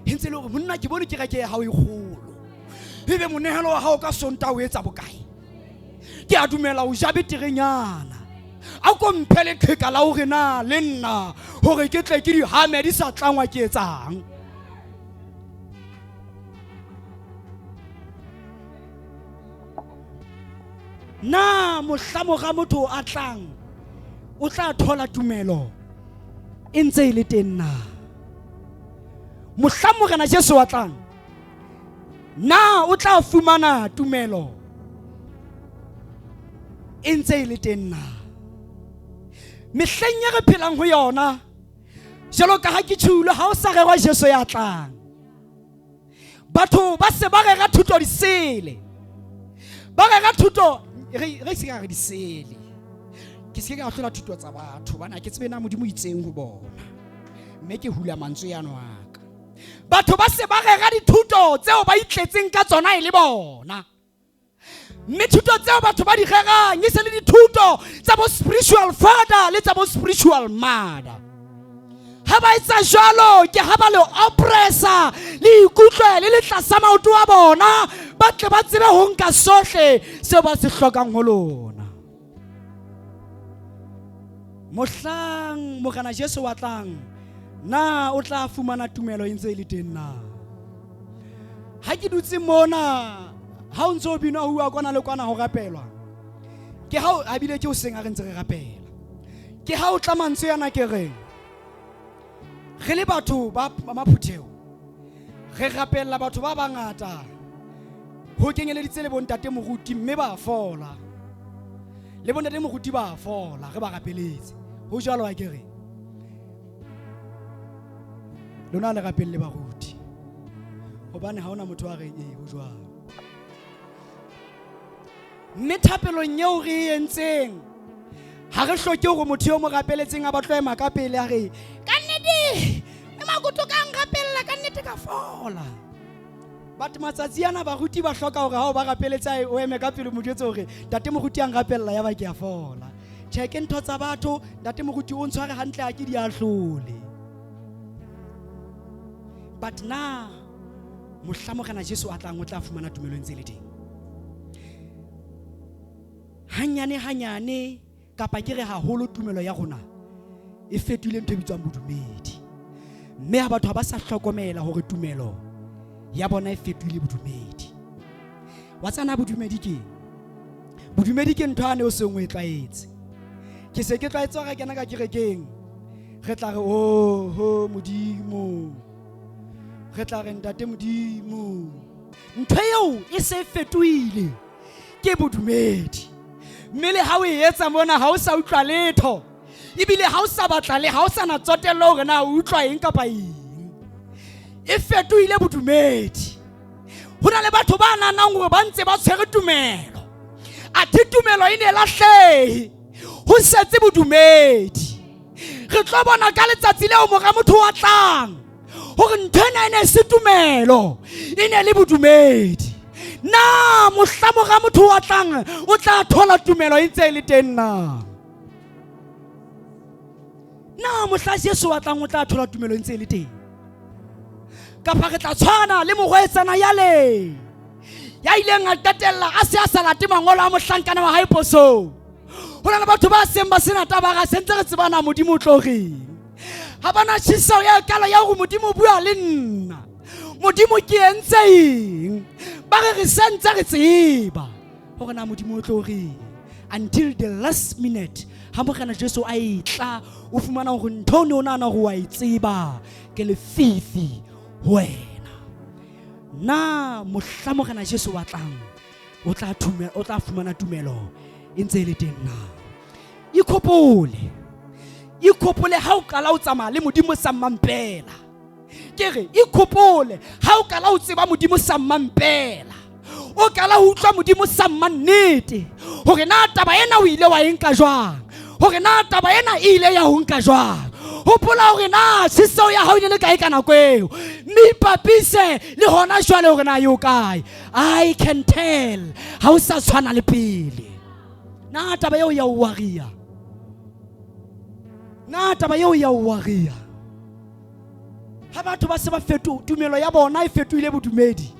e ntse le hore monna ke bone kereke ya hao e kgolo. Ebe monehelo wa hao ka Sontaha o etsa bokae? Ke a dumela o ja beterenyana. A ko mphe leqheka la hore na le nna hore ke tle ke di hame di sa tlangwa ke etsang. Na mohlamo ga motho a tlang o tla thola tumelo e ntse e le teng na? Mohlang Morena Jesu a tlang, na o tla fumana tumelo e ntse e le teng na? Mehleng e re phelang ho yona, jwalo ka ha ke tjhulo, ha o sa rerwa Jesu ya tlang, batho ba se ba rera thuto disele, ba rera thuto re se ka re disele. Ke se ka ahlola thuto tsa batho bana, ke tsebe na Modimo itseng ho bona, mme ke hula mantswe ano a ka. Batho ba se ba rera dithuto tseo ba itletseng ka tsona e le bona, mme thuto tseo batho ba di rerang e se le dithuto tsa bo spiritual father le tsa bo spiritual mother. Ha ba etsa jwalo, ke ha ba le oppressa, le ikutlwe le le tlasa maoto a bona, ba tle ba tsebe ho nka sohle seo ba se hlokang ho lona. Mohlang Morena Jesu wa tlang, na o tla fumana tumelo e ntse e le teng na? Ha ke dutse mona, ha o ntse o binwa ho uwa kwana le kwana ho rapelwa, ke ha o a bile ke o seng a re ntse re rapela, ke ha o tla mantswe yana ke reng re le batho ba maphutheo re rapella batho ba bangata, ho kenyeleditse le bontate moruti, mme ba fola, le bontate moruti ba fola, re ba rapeletse ho jwalo. A ke re Lona le rapelle baruti. Hobane ha hona motho a reng ee ho jwalo. Mme thapelong eo re e entseng ha re hloke hore motho yo mo rapeletseng a batlo ema ka pele a re ka nnete e makuto ka nrapella ka nnete ka fola. But matsatsi ana baruti ba hloka hore ha o ba rapeletse o eme ka pele mo jwetse hore ntate moruti a nrapella ya ba ke a fola. Tjhe ke ntho tsa batho ntate moruti o ntshware hantle ha ke di ahlole. But na mohla Morena Jesu a tlang o tla fumana tumelo e ntse e le teng. Hanyane hanyane kapa ke re haholo tumelo ya rona e fetohile ntho e bitswang bodumedi. Mme ha batho ha ba sa hlokomela hore tumelo ya bona e fetohile bodumedi. Wa tsana bodumedi ke bodumedi ke ntho ane o seng o e tlwaetse. Ke se ke tlwaetse hore kena ka kerekeng re tla re oho Modimo, re tla re ntate Modimo. Ntho eo e se fetohile ke bodumedi. Mme le ha o e etsa mona ha o sa utlwa letho, ebile ha o sa batla le ha o sa na tsotello hore na o utlwa eng kapa eng. E fetohile bodumedi. Ho na le batho ba nahanang hore ba ntse ba tshwere tumelo, athe tumelo e ne lahlehe, ho setse bodumedi. Re tlo bona ka letsatsi leo mora motho wa tlang hore ntho ena e ne se tumelo, e ne le bodumedi. Na mohla mora motho wa tlang o tla thola tumelo e ntse e le teng na? Na mohla Jesu wa tlang o tla thola tumelo e ntse e le teng? Kapa re tla tshwana le morwetsana yale ya ileng a qetella a se a sa late mangolo a mohlankana wa hae posong? Ho na le batho ba seng ba sena taba, ra sentse re tsebana Modimo o tlo reng. Ha bana tjheseho ya kalo ya hore Modimo o bua le nna, Modimo ke entse eng. Ba re re sentse re tseba hore na Modimo o tlo reng until the last minute. Ha Morena Jesu a etla o fumana hore ntho o ne o nahana hore wa e tseba ke lefifi ho wena. Na mohla Morena Jesu wa tlang o tla fumana tumelo e ntse e le teng na? Ikhopole, ikhopole ha o qala o tsamaya le Modimo sa mmampela. Ke re ikhopole ha o qala o tseba Modimo sa mmampela, o qala ho utlwa Modimo sa mmannete, hore na taba ena o ile wa e nka jwang, hore na taba ena e ile ya ho nka jwang. Hopola hore na tjheseho ya hao e ne le kae ka nako eo, mme ipapise le hona jwale hore na e o kae. I can tell ha o sa tshwana le pele. Na taba eo ya o waria? Na taba eo ya o waria? Ha batho ba se ba feto tumelo ya bona e fetohile bodumedi,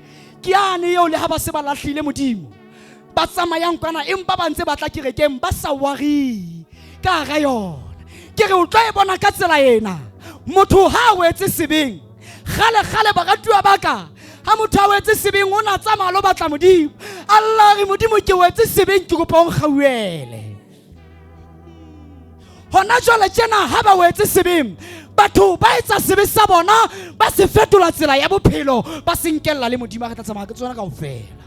ke yane eo le ha ba se ba lahlile Modimo, ba tsamayang kwana empa ba ntse ba tla kerekeng ba sa warie ka hara yona. Ke re o tlo e bona ka tsela ena, motho ha a wetse sebeng kgale kgale, baratuwa ba ka, ha motho a wetse sebeng o na tsamaya lo batla Modimo, Allah re Modimo ke wetse sebeng, ke kopa o nkgauele. Hona jwale tjena ha ba wetse sebeng, batho ba etsa sebe sa bona ba se fetola tsela ya bophelo, ba se nkella le Modimo. A re tla tsamaya ke tsona kaofela.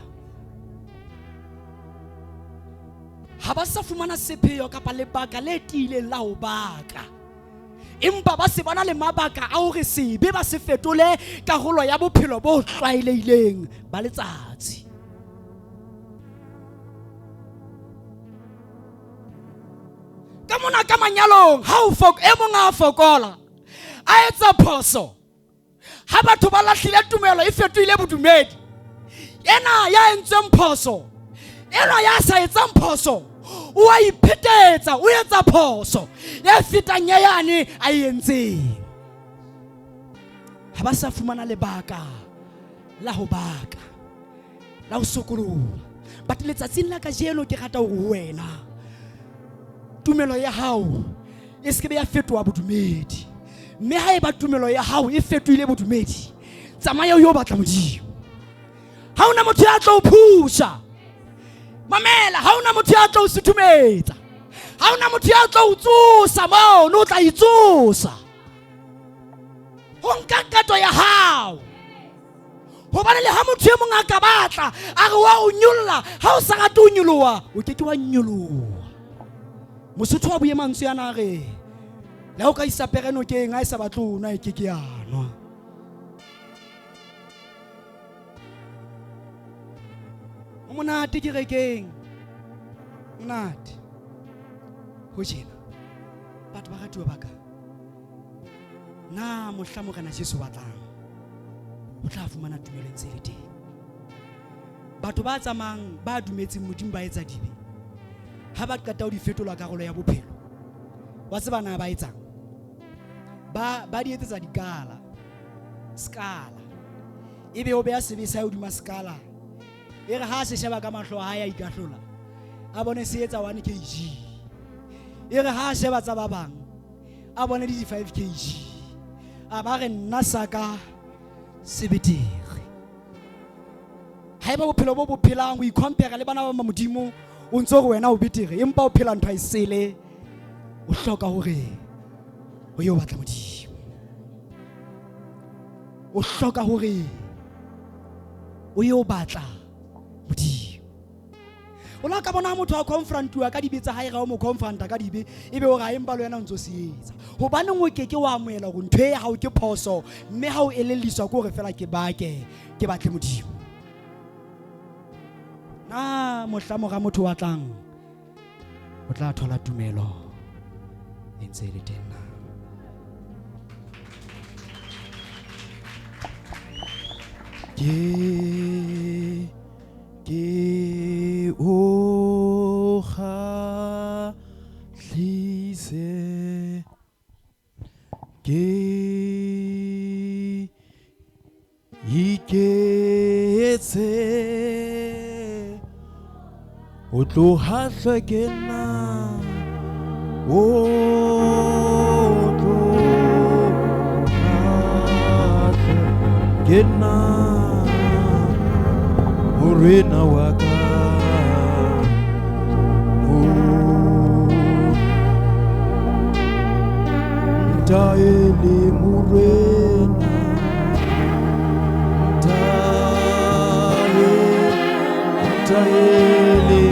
Ha ba sa fumana sepheo kapa lebaka le tiileng la ho baka, empa ba se bona le mabaka a hore sebe ba se fetole karolo ya bophelo bo tlwaelehileng ba letsatsi. Ka mona ka manyalong, ha o e mong a fokola, a etsa phoso, ha batho ba lahlile tumelo e fetohile bodumedi, ena ya entseng phoso, ena ya sa etsang phoso, o a iphetetsa, o etsa phoso e fetang ya yane a e entseng. Ha ba sa fumana lebaka la ho baka, la ho sokoloha. But letsatsing la kajeno ke rata hore ho wena tumelo ya hao e se ke be ya fetoha bodumedi. Mme ha eba tumelo ya hao e fetohile bodumedi, tsamaya o yo batla Modimo. Ha hona motho ya tlo o phusha. Mamela, ha hona motho ya tlo o suthumetsa. Ha hona motho ya tlo o tsosa mono, o tla itsosa. Ho nka qeto ya hao. Hobane le ha motho e mong a ka batla a re wa o nyolla, ha o sa rate ho nyoloha, o ke ke wa nyoloha. Mosotho wa buye mantswe ana a re, le ha o ka isa pere nokeng, ha e sa batle ho nwa, e ke ke ya nwa. O monate kerekeng, monate ho tjena. Batho ba ratuwa ba ka, na mohla Morena Jesu wa tlang o tla fumana tumelo e ntse e le teng? Batho ba tsamayang ba dumetseng Modimo ba etsa dibe, ha ba qeta ho di fetola karolo ya bophelo, wa tseba na ba etsang? Ba di etsetsa dikala, skala, ebe o beha sebe sa hodima skala, e re ha se sheba ka mahlo a hae a ikahlola, a bone se etsa 1 kg, e re ha sheba tsa ba bang a bone di 5 kg, a ba re nna sa ka se betere. Haeba bophelo bo bo phelang o icompare le bana ba Modimo, o ntse hore wena o betere, empa o phela ntho a e sele, o hloka hore o yo batla Modimo, o hloka hore o yo batla Modimo. O la ka bona motho a confrontiwa ka dibe tsa hae, ga o mo confronta ka dibe, ebe o ra empa le wena o ntso se etsa. Hobaneng o keke wa amohela hore ntho e ya hao ke phoso, mme ha o elelliswa ke hore fela ke bake, ke batle Modimo? Na mohla mora motho wa tlang o tla thola tumelo e ntse e le teng na? Ke o kgahlise, ke iketse, o tloha hlwe ke nna, o tloha hlwe ke nna, morena wa ka. Ntaele morena, ntaele, ntaele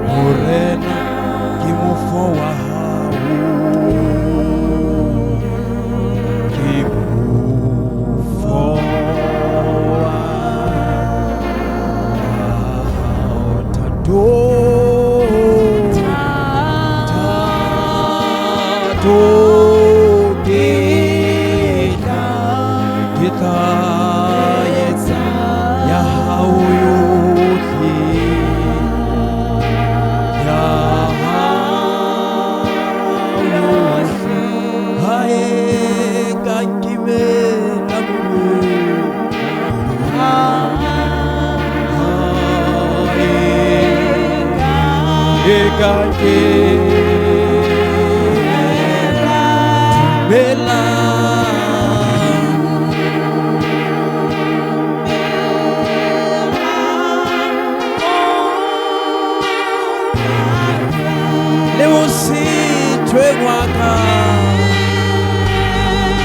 morena, ke mofo wa hao, ke mofo wa hao. Thato, thato ke tla etsa ya hao yohle, ya hao yohle, ha e ka nkimela morena, ha e ka nkimela dumela. Le ho sithwe wa ka,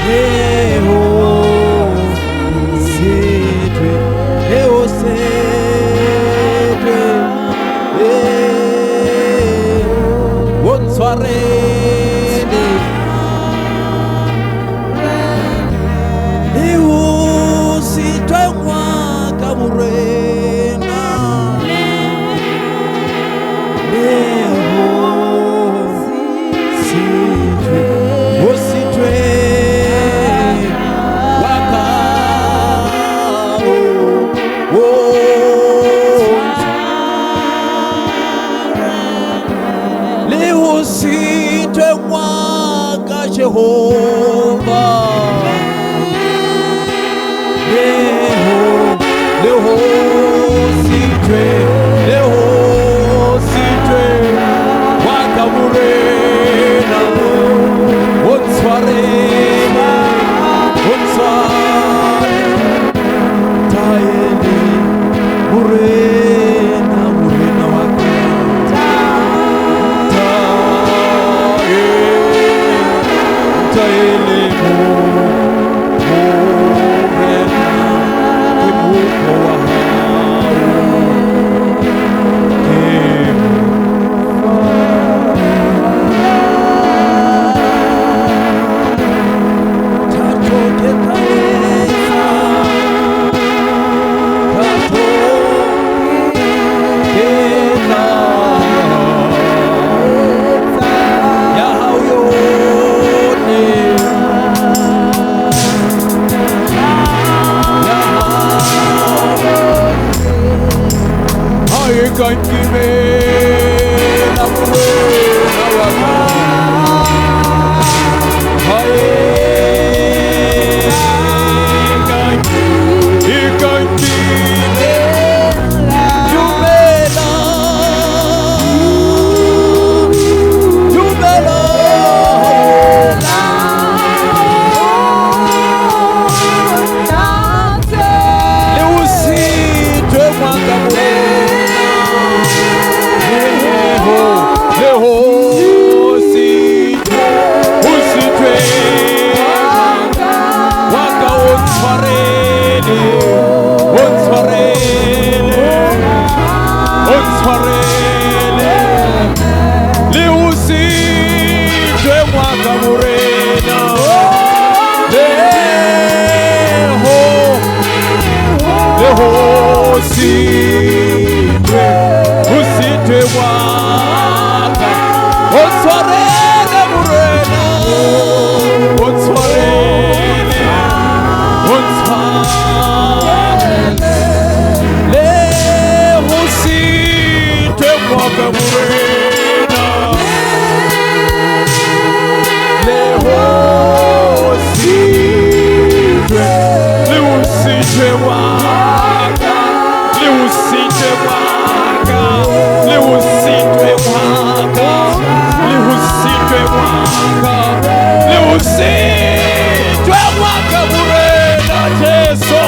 le ho sithwe, le ho sithwe, o ntshwarele. Le ho sithwe wa ka morena, le ho sithwe, ho sithwe wa ka, o le ho sithwe wa ka Jehova, le ho sithwe, le ho sithwe wa ka morena, o ntshwarele, o ntshwarele, taele morena, morena wa ka, taele, taele. sitwe, ho sitwe wa ka. O tshwarele Morena, o tshwarele, o tshwarele. Le ho sitwe wa ka Morena, le ho sitwe, le ho sitwe wa ka, le ho sitwe wa ka, le ho sitwe wa ka, le ho sitwe wa ka, le ho sitwe wa ka Morena Jesu,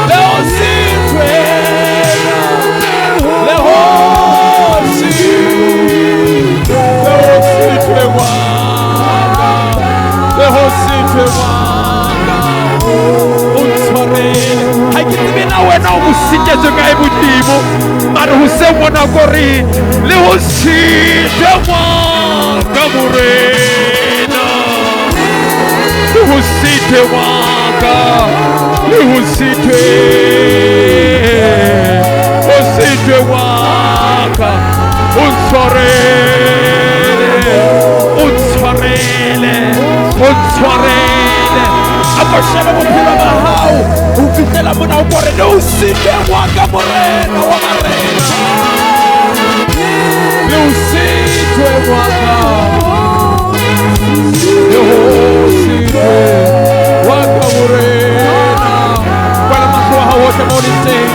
le ho sitwe, le ho sitwe, le ho sitwe wa ka, le ho sitwe wa ka. O ntshwarele, ha ke tsebe na wena o mo sitetswe kae Modimo, mare hoseng mona ko re le ho sitwe wa ka Morena, le ho sitwe wa ka, le ho sitwe, ho sitwe wa ka. O ntshwarele, o ntshwarele, o ntshwarele. A ko shebe bophelo ba hao ho fihlela mona o kore le ho sitwe wa ka Morena wa marena, le ho sitwe wa ka, le ho sitwe wa ka Morena. Kwala mahlo a hao ohle mo o leng teng,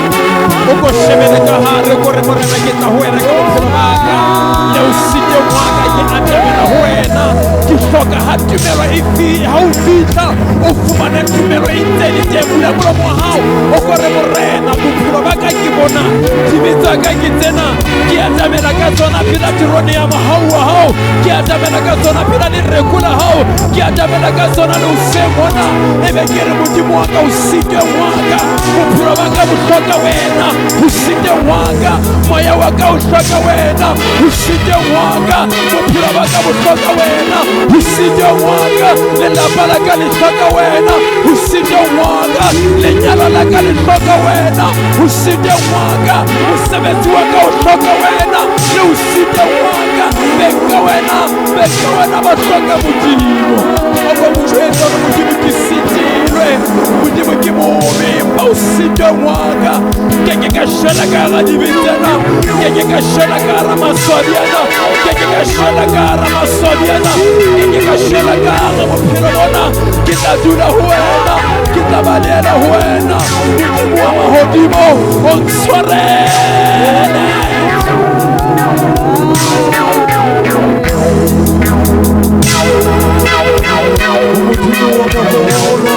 o ko shebele ka hare, o kore Morena ke tla ho wena ka bophelo ba ka, le ho sitwe wa ka ke atamela ho wena. Ke hloka ha tumelo e ha o fihla o fumane tumelo e ntse le teng. Bula molomo wa hao o kore Morena bophelo ba ka ke bona, dibe tsa ka ke tsena, ke atamela ka tsona pela terone ya mohau wa hao, ke atamela ka tsona pela lereko la hao, ke atamela ka tsona le hoseng mona. Ebe ke re Modimo wa ka o sitwe wa ka, bophelo ba ka bo hloka wena, o sitwe wa ka, moya wa ka o hloka wena, o sitwe wa ka, bophelo ba ka bo hloka wena, o sitwe wa ka, lelapa la ka le hloka wena, o sitwe wa ka, lenyalo la ka le hloka wena, o sitwe wa ka, mosebetsi wa ka o hloka wena, le o sitwe wa ka, beng ka wena, beng ka wena ba hloka Modimo. O ko mo jwetsa hore Modimo ke sitilwe, Modimo ke mobe, empa o sitwe wa ka. Ke ke ka shwela ka hara dibe tsena, ke ke ka shwela ka hara maswabi ana, ke ke ka shwela ka hara maswabi ana, ke ke ka shwela ka hara bophelo bona. Ke tla dula ho wena, ke tla balehela ho wena. Modimo wa mahodimo o ntshwarele. Modimo wa maholo,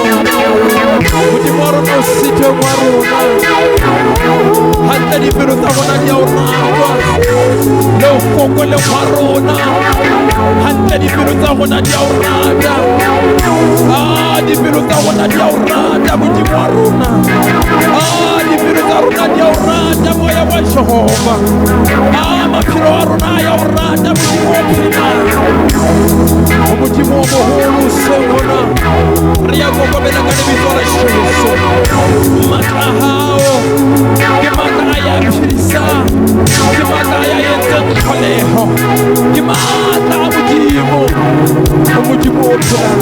Modimo wa rona o sitwe wa rona, hantle dipelo tsa rona di a o rata, le ho fokoleng hwa rona, hantle dipelo tsa rona di a o rata. Ah, dipelo tsa rona di a o rata Modimo wa rona. Ah, dipelo tsa rona di a o rata moya wa Jehova. Ah, maphelo a rona a ya o rata Modimo o phelang. O Modimo o moholo hoseng hona, re ya kokobela ka lebitso la Jesu. Matla a hao ke matla a ya phedisang, ke matla a ya etsang tlholeho, ke matla a Modimo, o Modimo o phelang.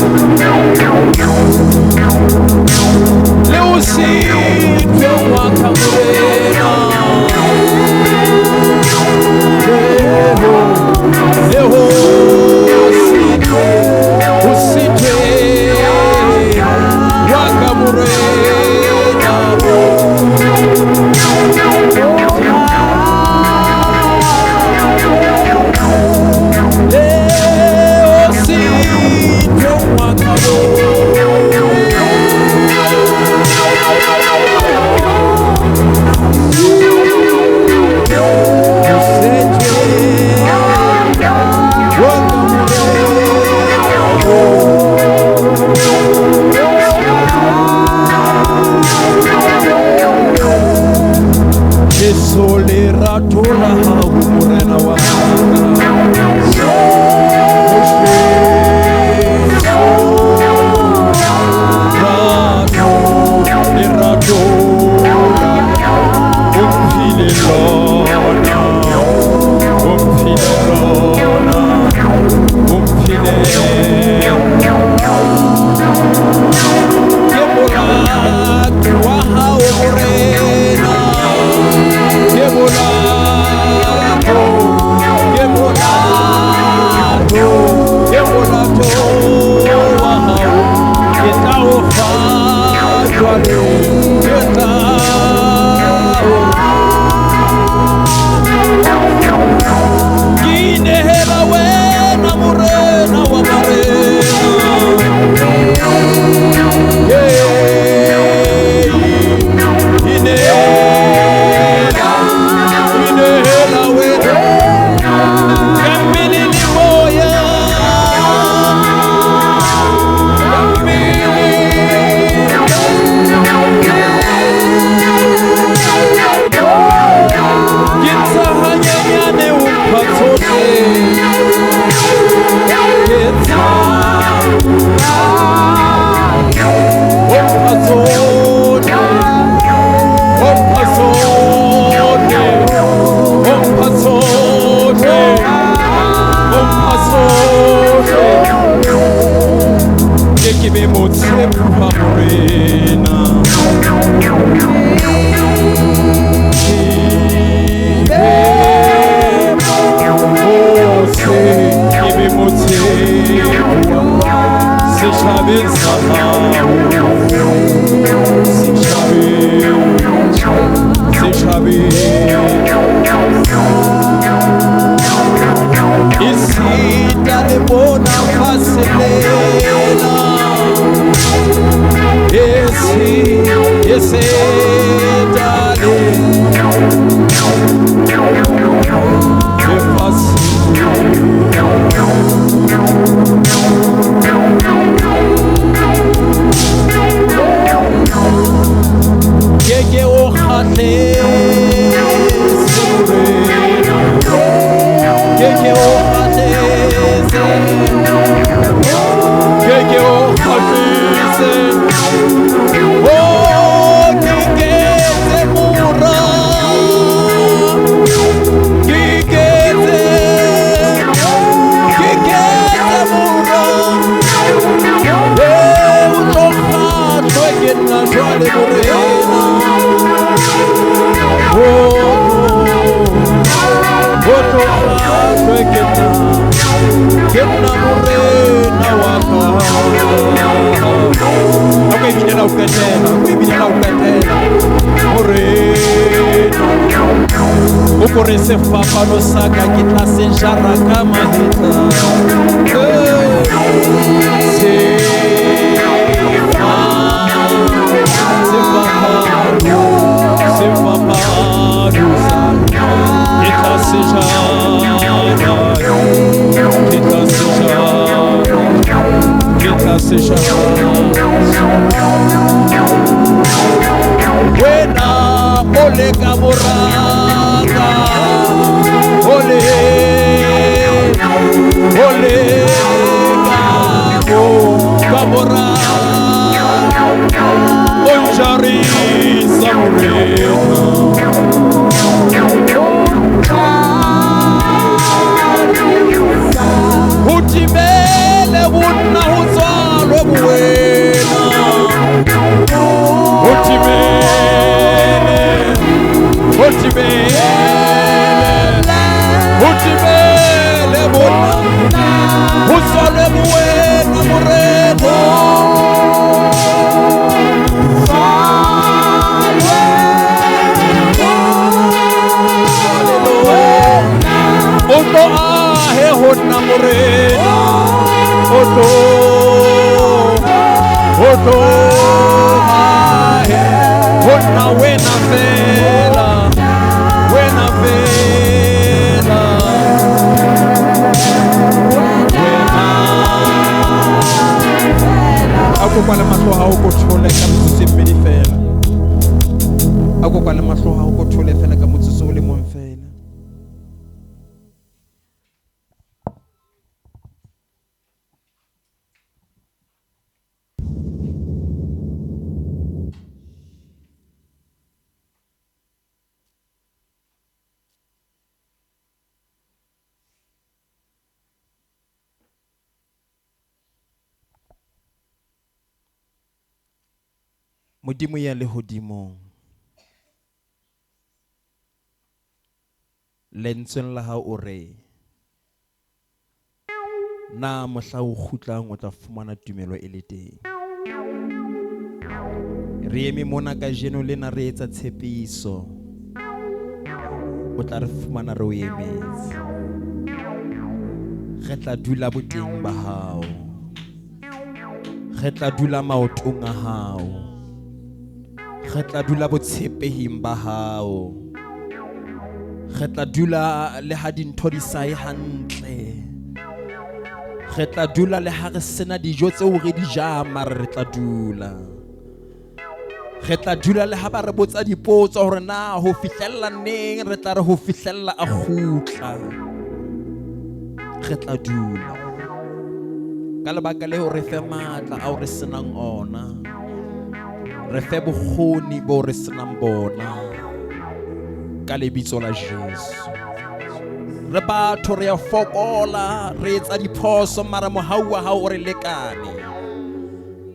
Le ho sitwe wa ka Morena, le ho sitwe, ho sitwe wa ka Morena. Le ho sitwe wa ka Morena. Ke molato wa hao Morena, ke molato, ke molato, ke molato wa hao. Ke tla o fa jwale, ke tla o. Ke inehela wena Morena wa marena. Inehela, inehela wena ka mmele le moya, ka mmele. Ke ntsha hanyenyane o mpha tsohle, ke ntsha o mpha tsohle, o mpha tsohle, o mpha tsohle, o mpha tsohle. Ke ke be motshepa Morena. Ke be motshepa setjhabeng sa hao, setjhabeng, setjhabeng. Esita le mona fatshe lena, esita le lefatshe. Ke ke o kgahlise Morena, ke ke o kgahlise, ke ke o kgahlise. Oh, ke ketse mora, ke ketse, ke ketse mora. Eh, o tlo kgahlwe ke nna jwale Morena. Oh, o tlo kgahlwe ke nna, ke nna Morena wa ka. A ko e binela ho qetela, a ko e binela ho qetela. Morena, o kore sefapano sa ka ke tla se jara ka mahetla. Sefapano, sefapano sa ka ke tla se jara, ke tla se jara, ke tla se jara. Wena o le ka moraka, ole, ole ka moraka, o njarisa Morena. Ho thibele bonna ho tswalwe bowena, ho thibele, ho thibele, ho thibele bonna ho tswalwe bowena Morena. O tlo ahe ho nna Morena, o tlo ahe ho nna wena fela, wena fela, wena. A ko kwale mahlo a hao ko thole ka metsotso e mmedi fela. A ko kwale mahlo a hao ko thole fela ka motsotso o le mong fela. Modimo ya lehodimong, lentsweng la hao o re, na mohla o kgutlang o tla fumana tumelo e le teng. Re eme mona kajeno lena re etsa tshepiso, o tla re fumana re o emetse. Re tla dula boteng ba hao, re tla dula maotong a hao, re tla dula botshepehing ba hao, re tla dula le ha dintho di sa ye hantle, re tla dula le ha re sena dijo tseo re di jang, mare re tla dula. Re tla dula le ha ba re botsa dipotso hore na ho fihlella neng, re tla re ho fihlella a kgutla. Re tla dula. Ka lebaka leo re fe matla ao re senang ona, re fe bokgoni bo re senang bona, ka lebitso la Jesu. Re batho re a fokola, re etsa diphoso, mara mohau wa hao o re lekane.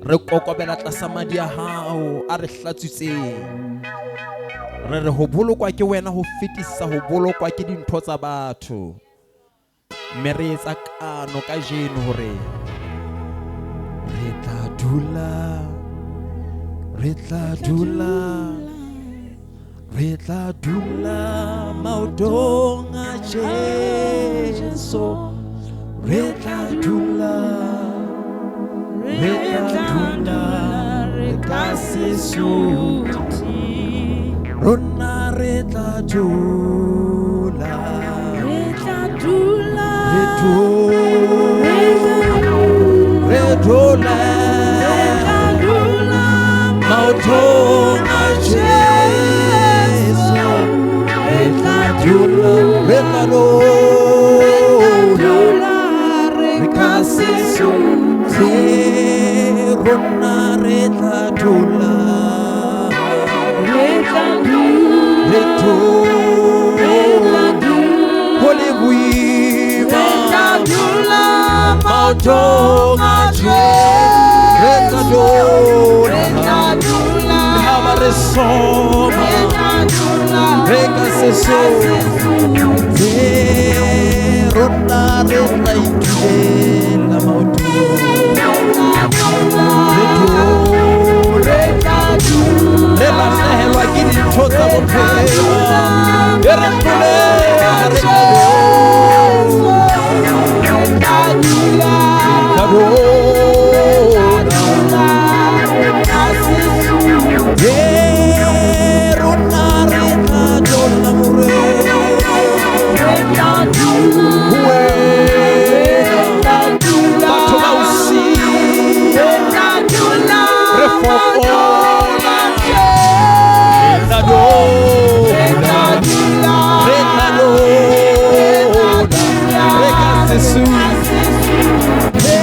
Re kokobela tlasa madi a hao a re hlatswitseng. Re re ho bolokwa ke wena ho fetisa ho bolokwa ke dintho tsa batho. Mme re etsa kano kajeno hore re tla dula, re tla dula, re tla dula maotong a Jesu. Re tla dula, re tla dula, re ka se suthe. Rona re tla dula, re tla dula, re dula, re dula, re tla dula maotong a Jesu. Re tla dula, re tla dula, re re ka ka se se suthe. Rona re tla dula, re tla dula, re re tla dula, dula, ho le boima re tla dula maotong a Jesu. Re tla dula, re tla dula, le ha ba re soma, re tla dula, re ka se suthe. Rona re tla itulela maotong, re dule, re tla dula, re lahlehelwa ke dintho tsa bophelo, e re hloleha, re tla dula, re tla dula, tla dula. re ka se suthe. E rona re tla dula morena, Re tla dula, wena tla dula, batho ba o siya, re tla dula, re fokola, re tla re tla dula, dula, re tla dula, re ka se suthe. Re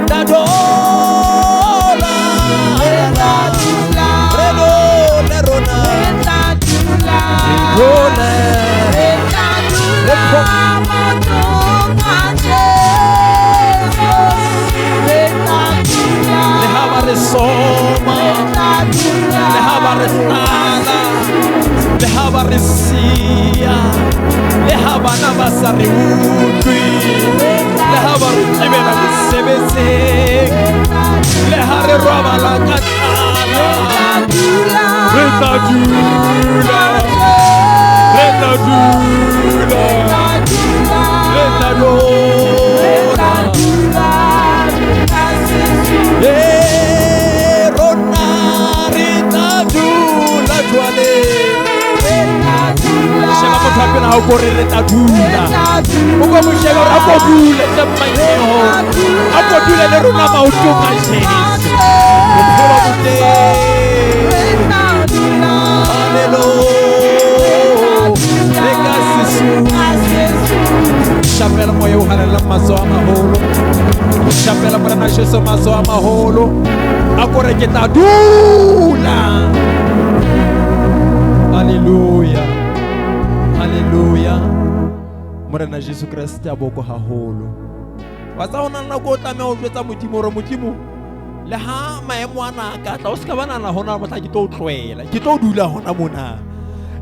tla dula, re tla dula, re dule rona, re tla dula, re dule, re tla dula maotong a Jesu. Re tla dula, le ha ba re soma, re tla dula, le ha ba re hlala, le ha ba re siya, le ha bana ba sa re utlwe, le ha ba re tebela mesebetsing, le ha re robala ka tlala, re tla dula, re tla dula, re tla dula. E rona re tla dula jwale. Sheba motho wa pele ha o ko re re tla dula. O ko mo shebe hore a ko dule hle mmanyeo. A ko dule le rona maotong a Jesu. Bophelo bo teng. Hallelujah. Re ka se suthe. Shapela moya o halalelang matsoho a maholo. Shapela Morena Jesu matsoho a maholo. A ko re ke tla dula. Hallelujah. Hallelujah. Morena Jesu Kreste a boko haholo. Wa tseba ho na le nako o tlameha ho jwetsa Modimo hore Modimo, Le ha maemo ana a ka tla, o se ka ba nahana hona mohla ke tlo o tlohela, ke tlo dula hona mona.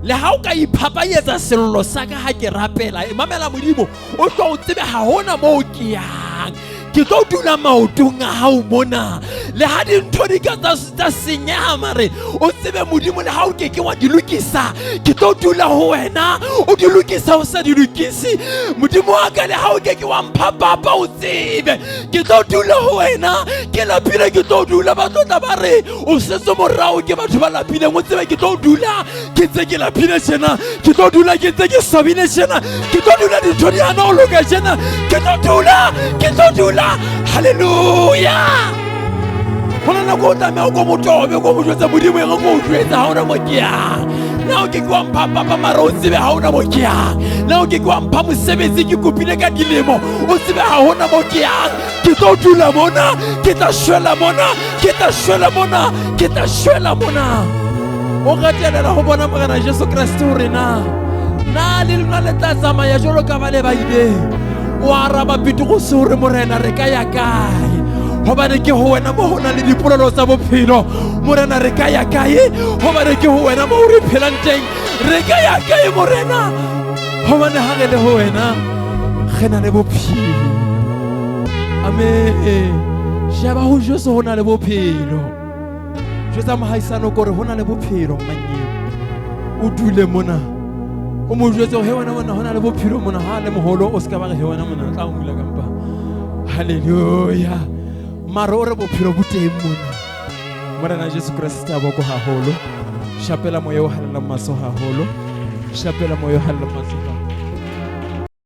Le ha o ka iphapanyetsa sello sa ka ha ke rapela, e mamela Modimo, o tlo o tsebe ha hona moo ke yang. Ke tlo dula maotong a hao mona. Le ha dintho di ka tsa senyeha mare, o tsebe Modimo le ha o ke ke wa di lokisa, ke tlo dula ho wena, o di lokisa o sa di lokise. Modimo wa ka le ha o ke ke wa mpha papa o tsebe, ke tlo dula ho wena, ke lapile ke tlo dula, ba tlo tla ba re o setse morao ke batho ba lapileng, o tsebe ke tlo dula ke ntse ke lapile tjena, ke tlo dula ke ntse ke swabile tjena, ke tlo dula dintho di hana ho loka tjena, ke tlo dula, ke tlo dula. Hallelujah. Ho na nako o tlameha o ko motobe, ko mo jwetsa Modimo e re ko o jwetsa ha ona mo ke yang. Na o ke ke wa mpha papa mara o tsebe ha ona mo ke yang. Na o ke ke wa mpha mosebetsi ke kopile ka dilemo, o tsebe ha hona mo ke yang. Ke tlo dula mona, ke tla shwela mona, ke tla shwela mona, ke tla shwela mona. O gatelela ho bona Morena Jesu Kreste hore na na le lona le tla tsamaya jwalo ka ba le ba ileng. O araba Petrose hore Morena re ka ya kae? Hobane ke ho wena mo ho nang le dipolelo tsa bophelo. Morena re ka ya kae? Hobane ke ho wena mo re phelang teng. Re ka ya kae Morena? Hobane ha re le ho wena re na le bophelo. Amen. Sheba ho Jesu ho na le bophelo. Jwetsa mohaisano kore ho na le bophelo mmanyeo. O dule mona. O mo jwetse hore he wena mona ho na le bophelo mona, ha le moholo o se ka ba re he wena mona tla o hula kampa. Hallelujah. Mara o re bophelo bo teng mona. Morena Jesu Kreste a boko haholo. Shapela moya o halalelang matsoho haholo. Shapela moya o halalelang matsoho.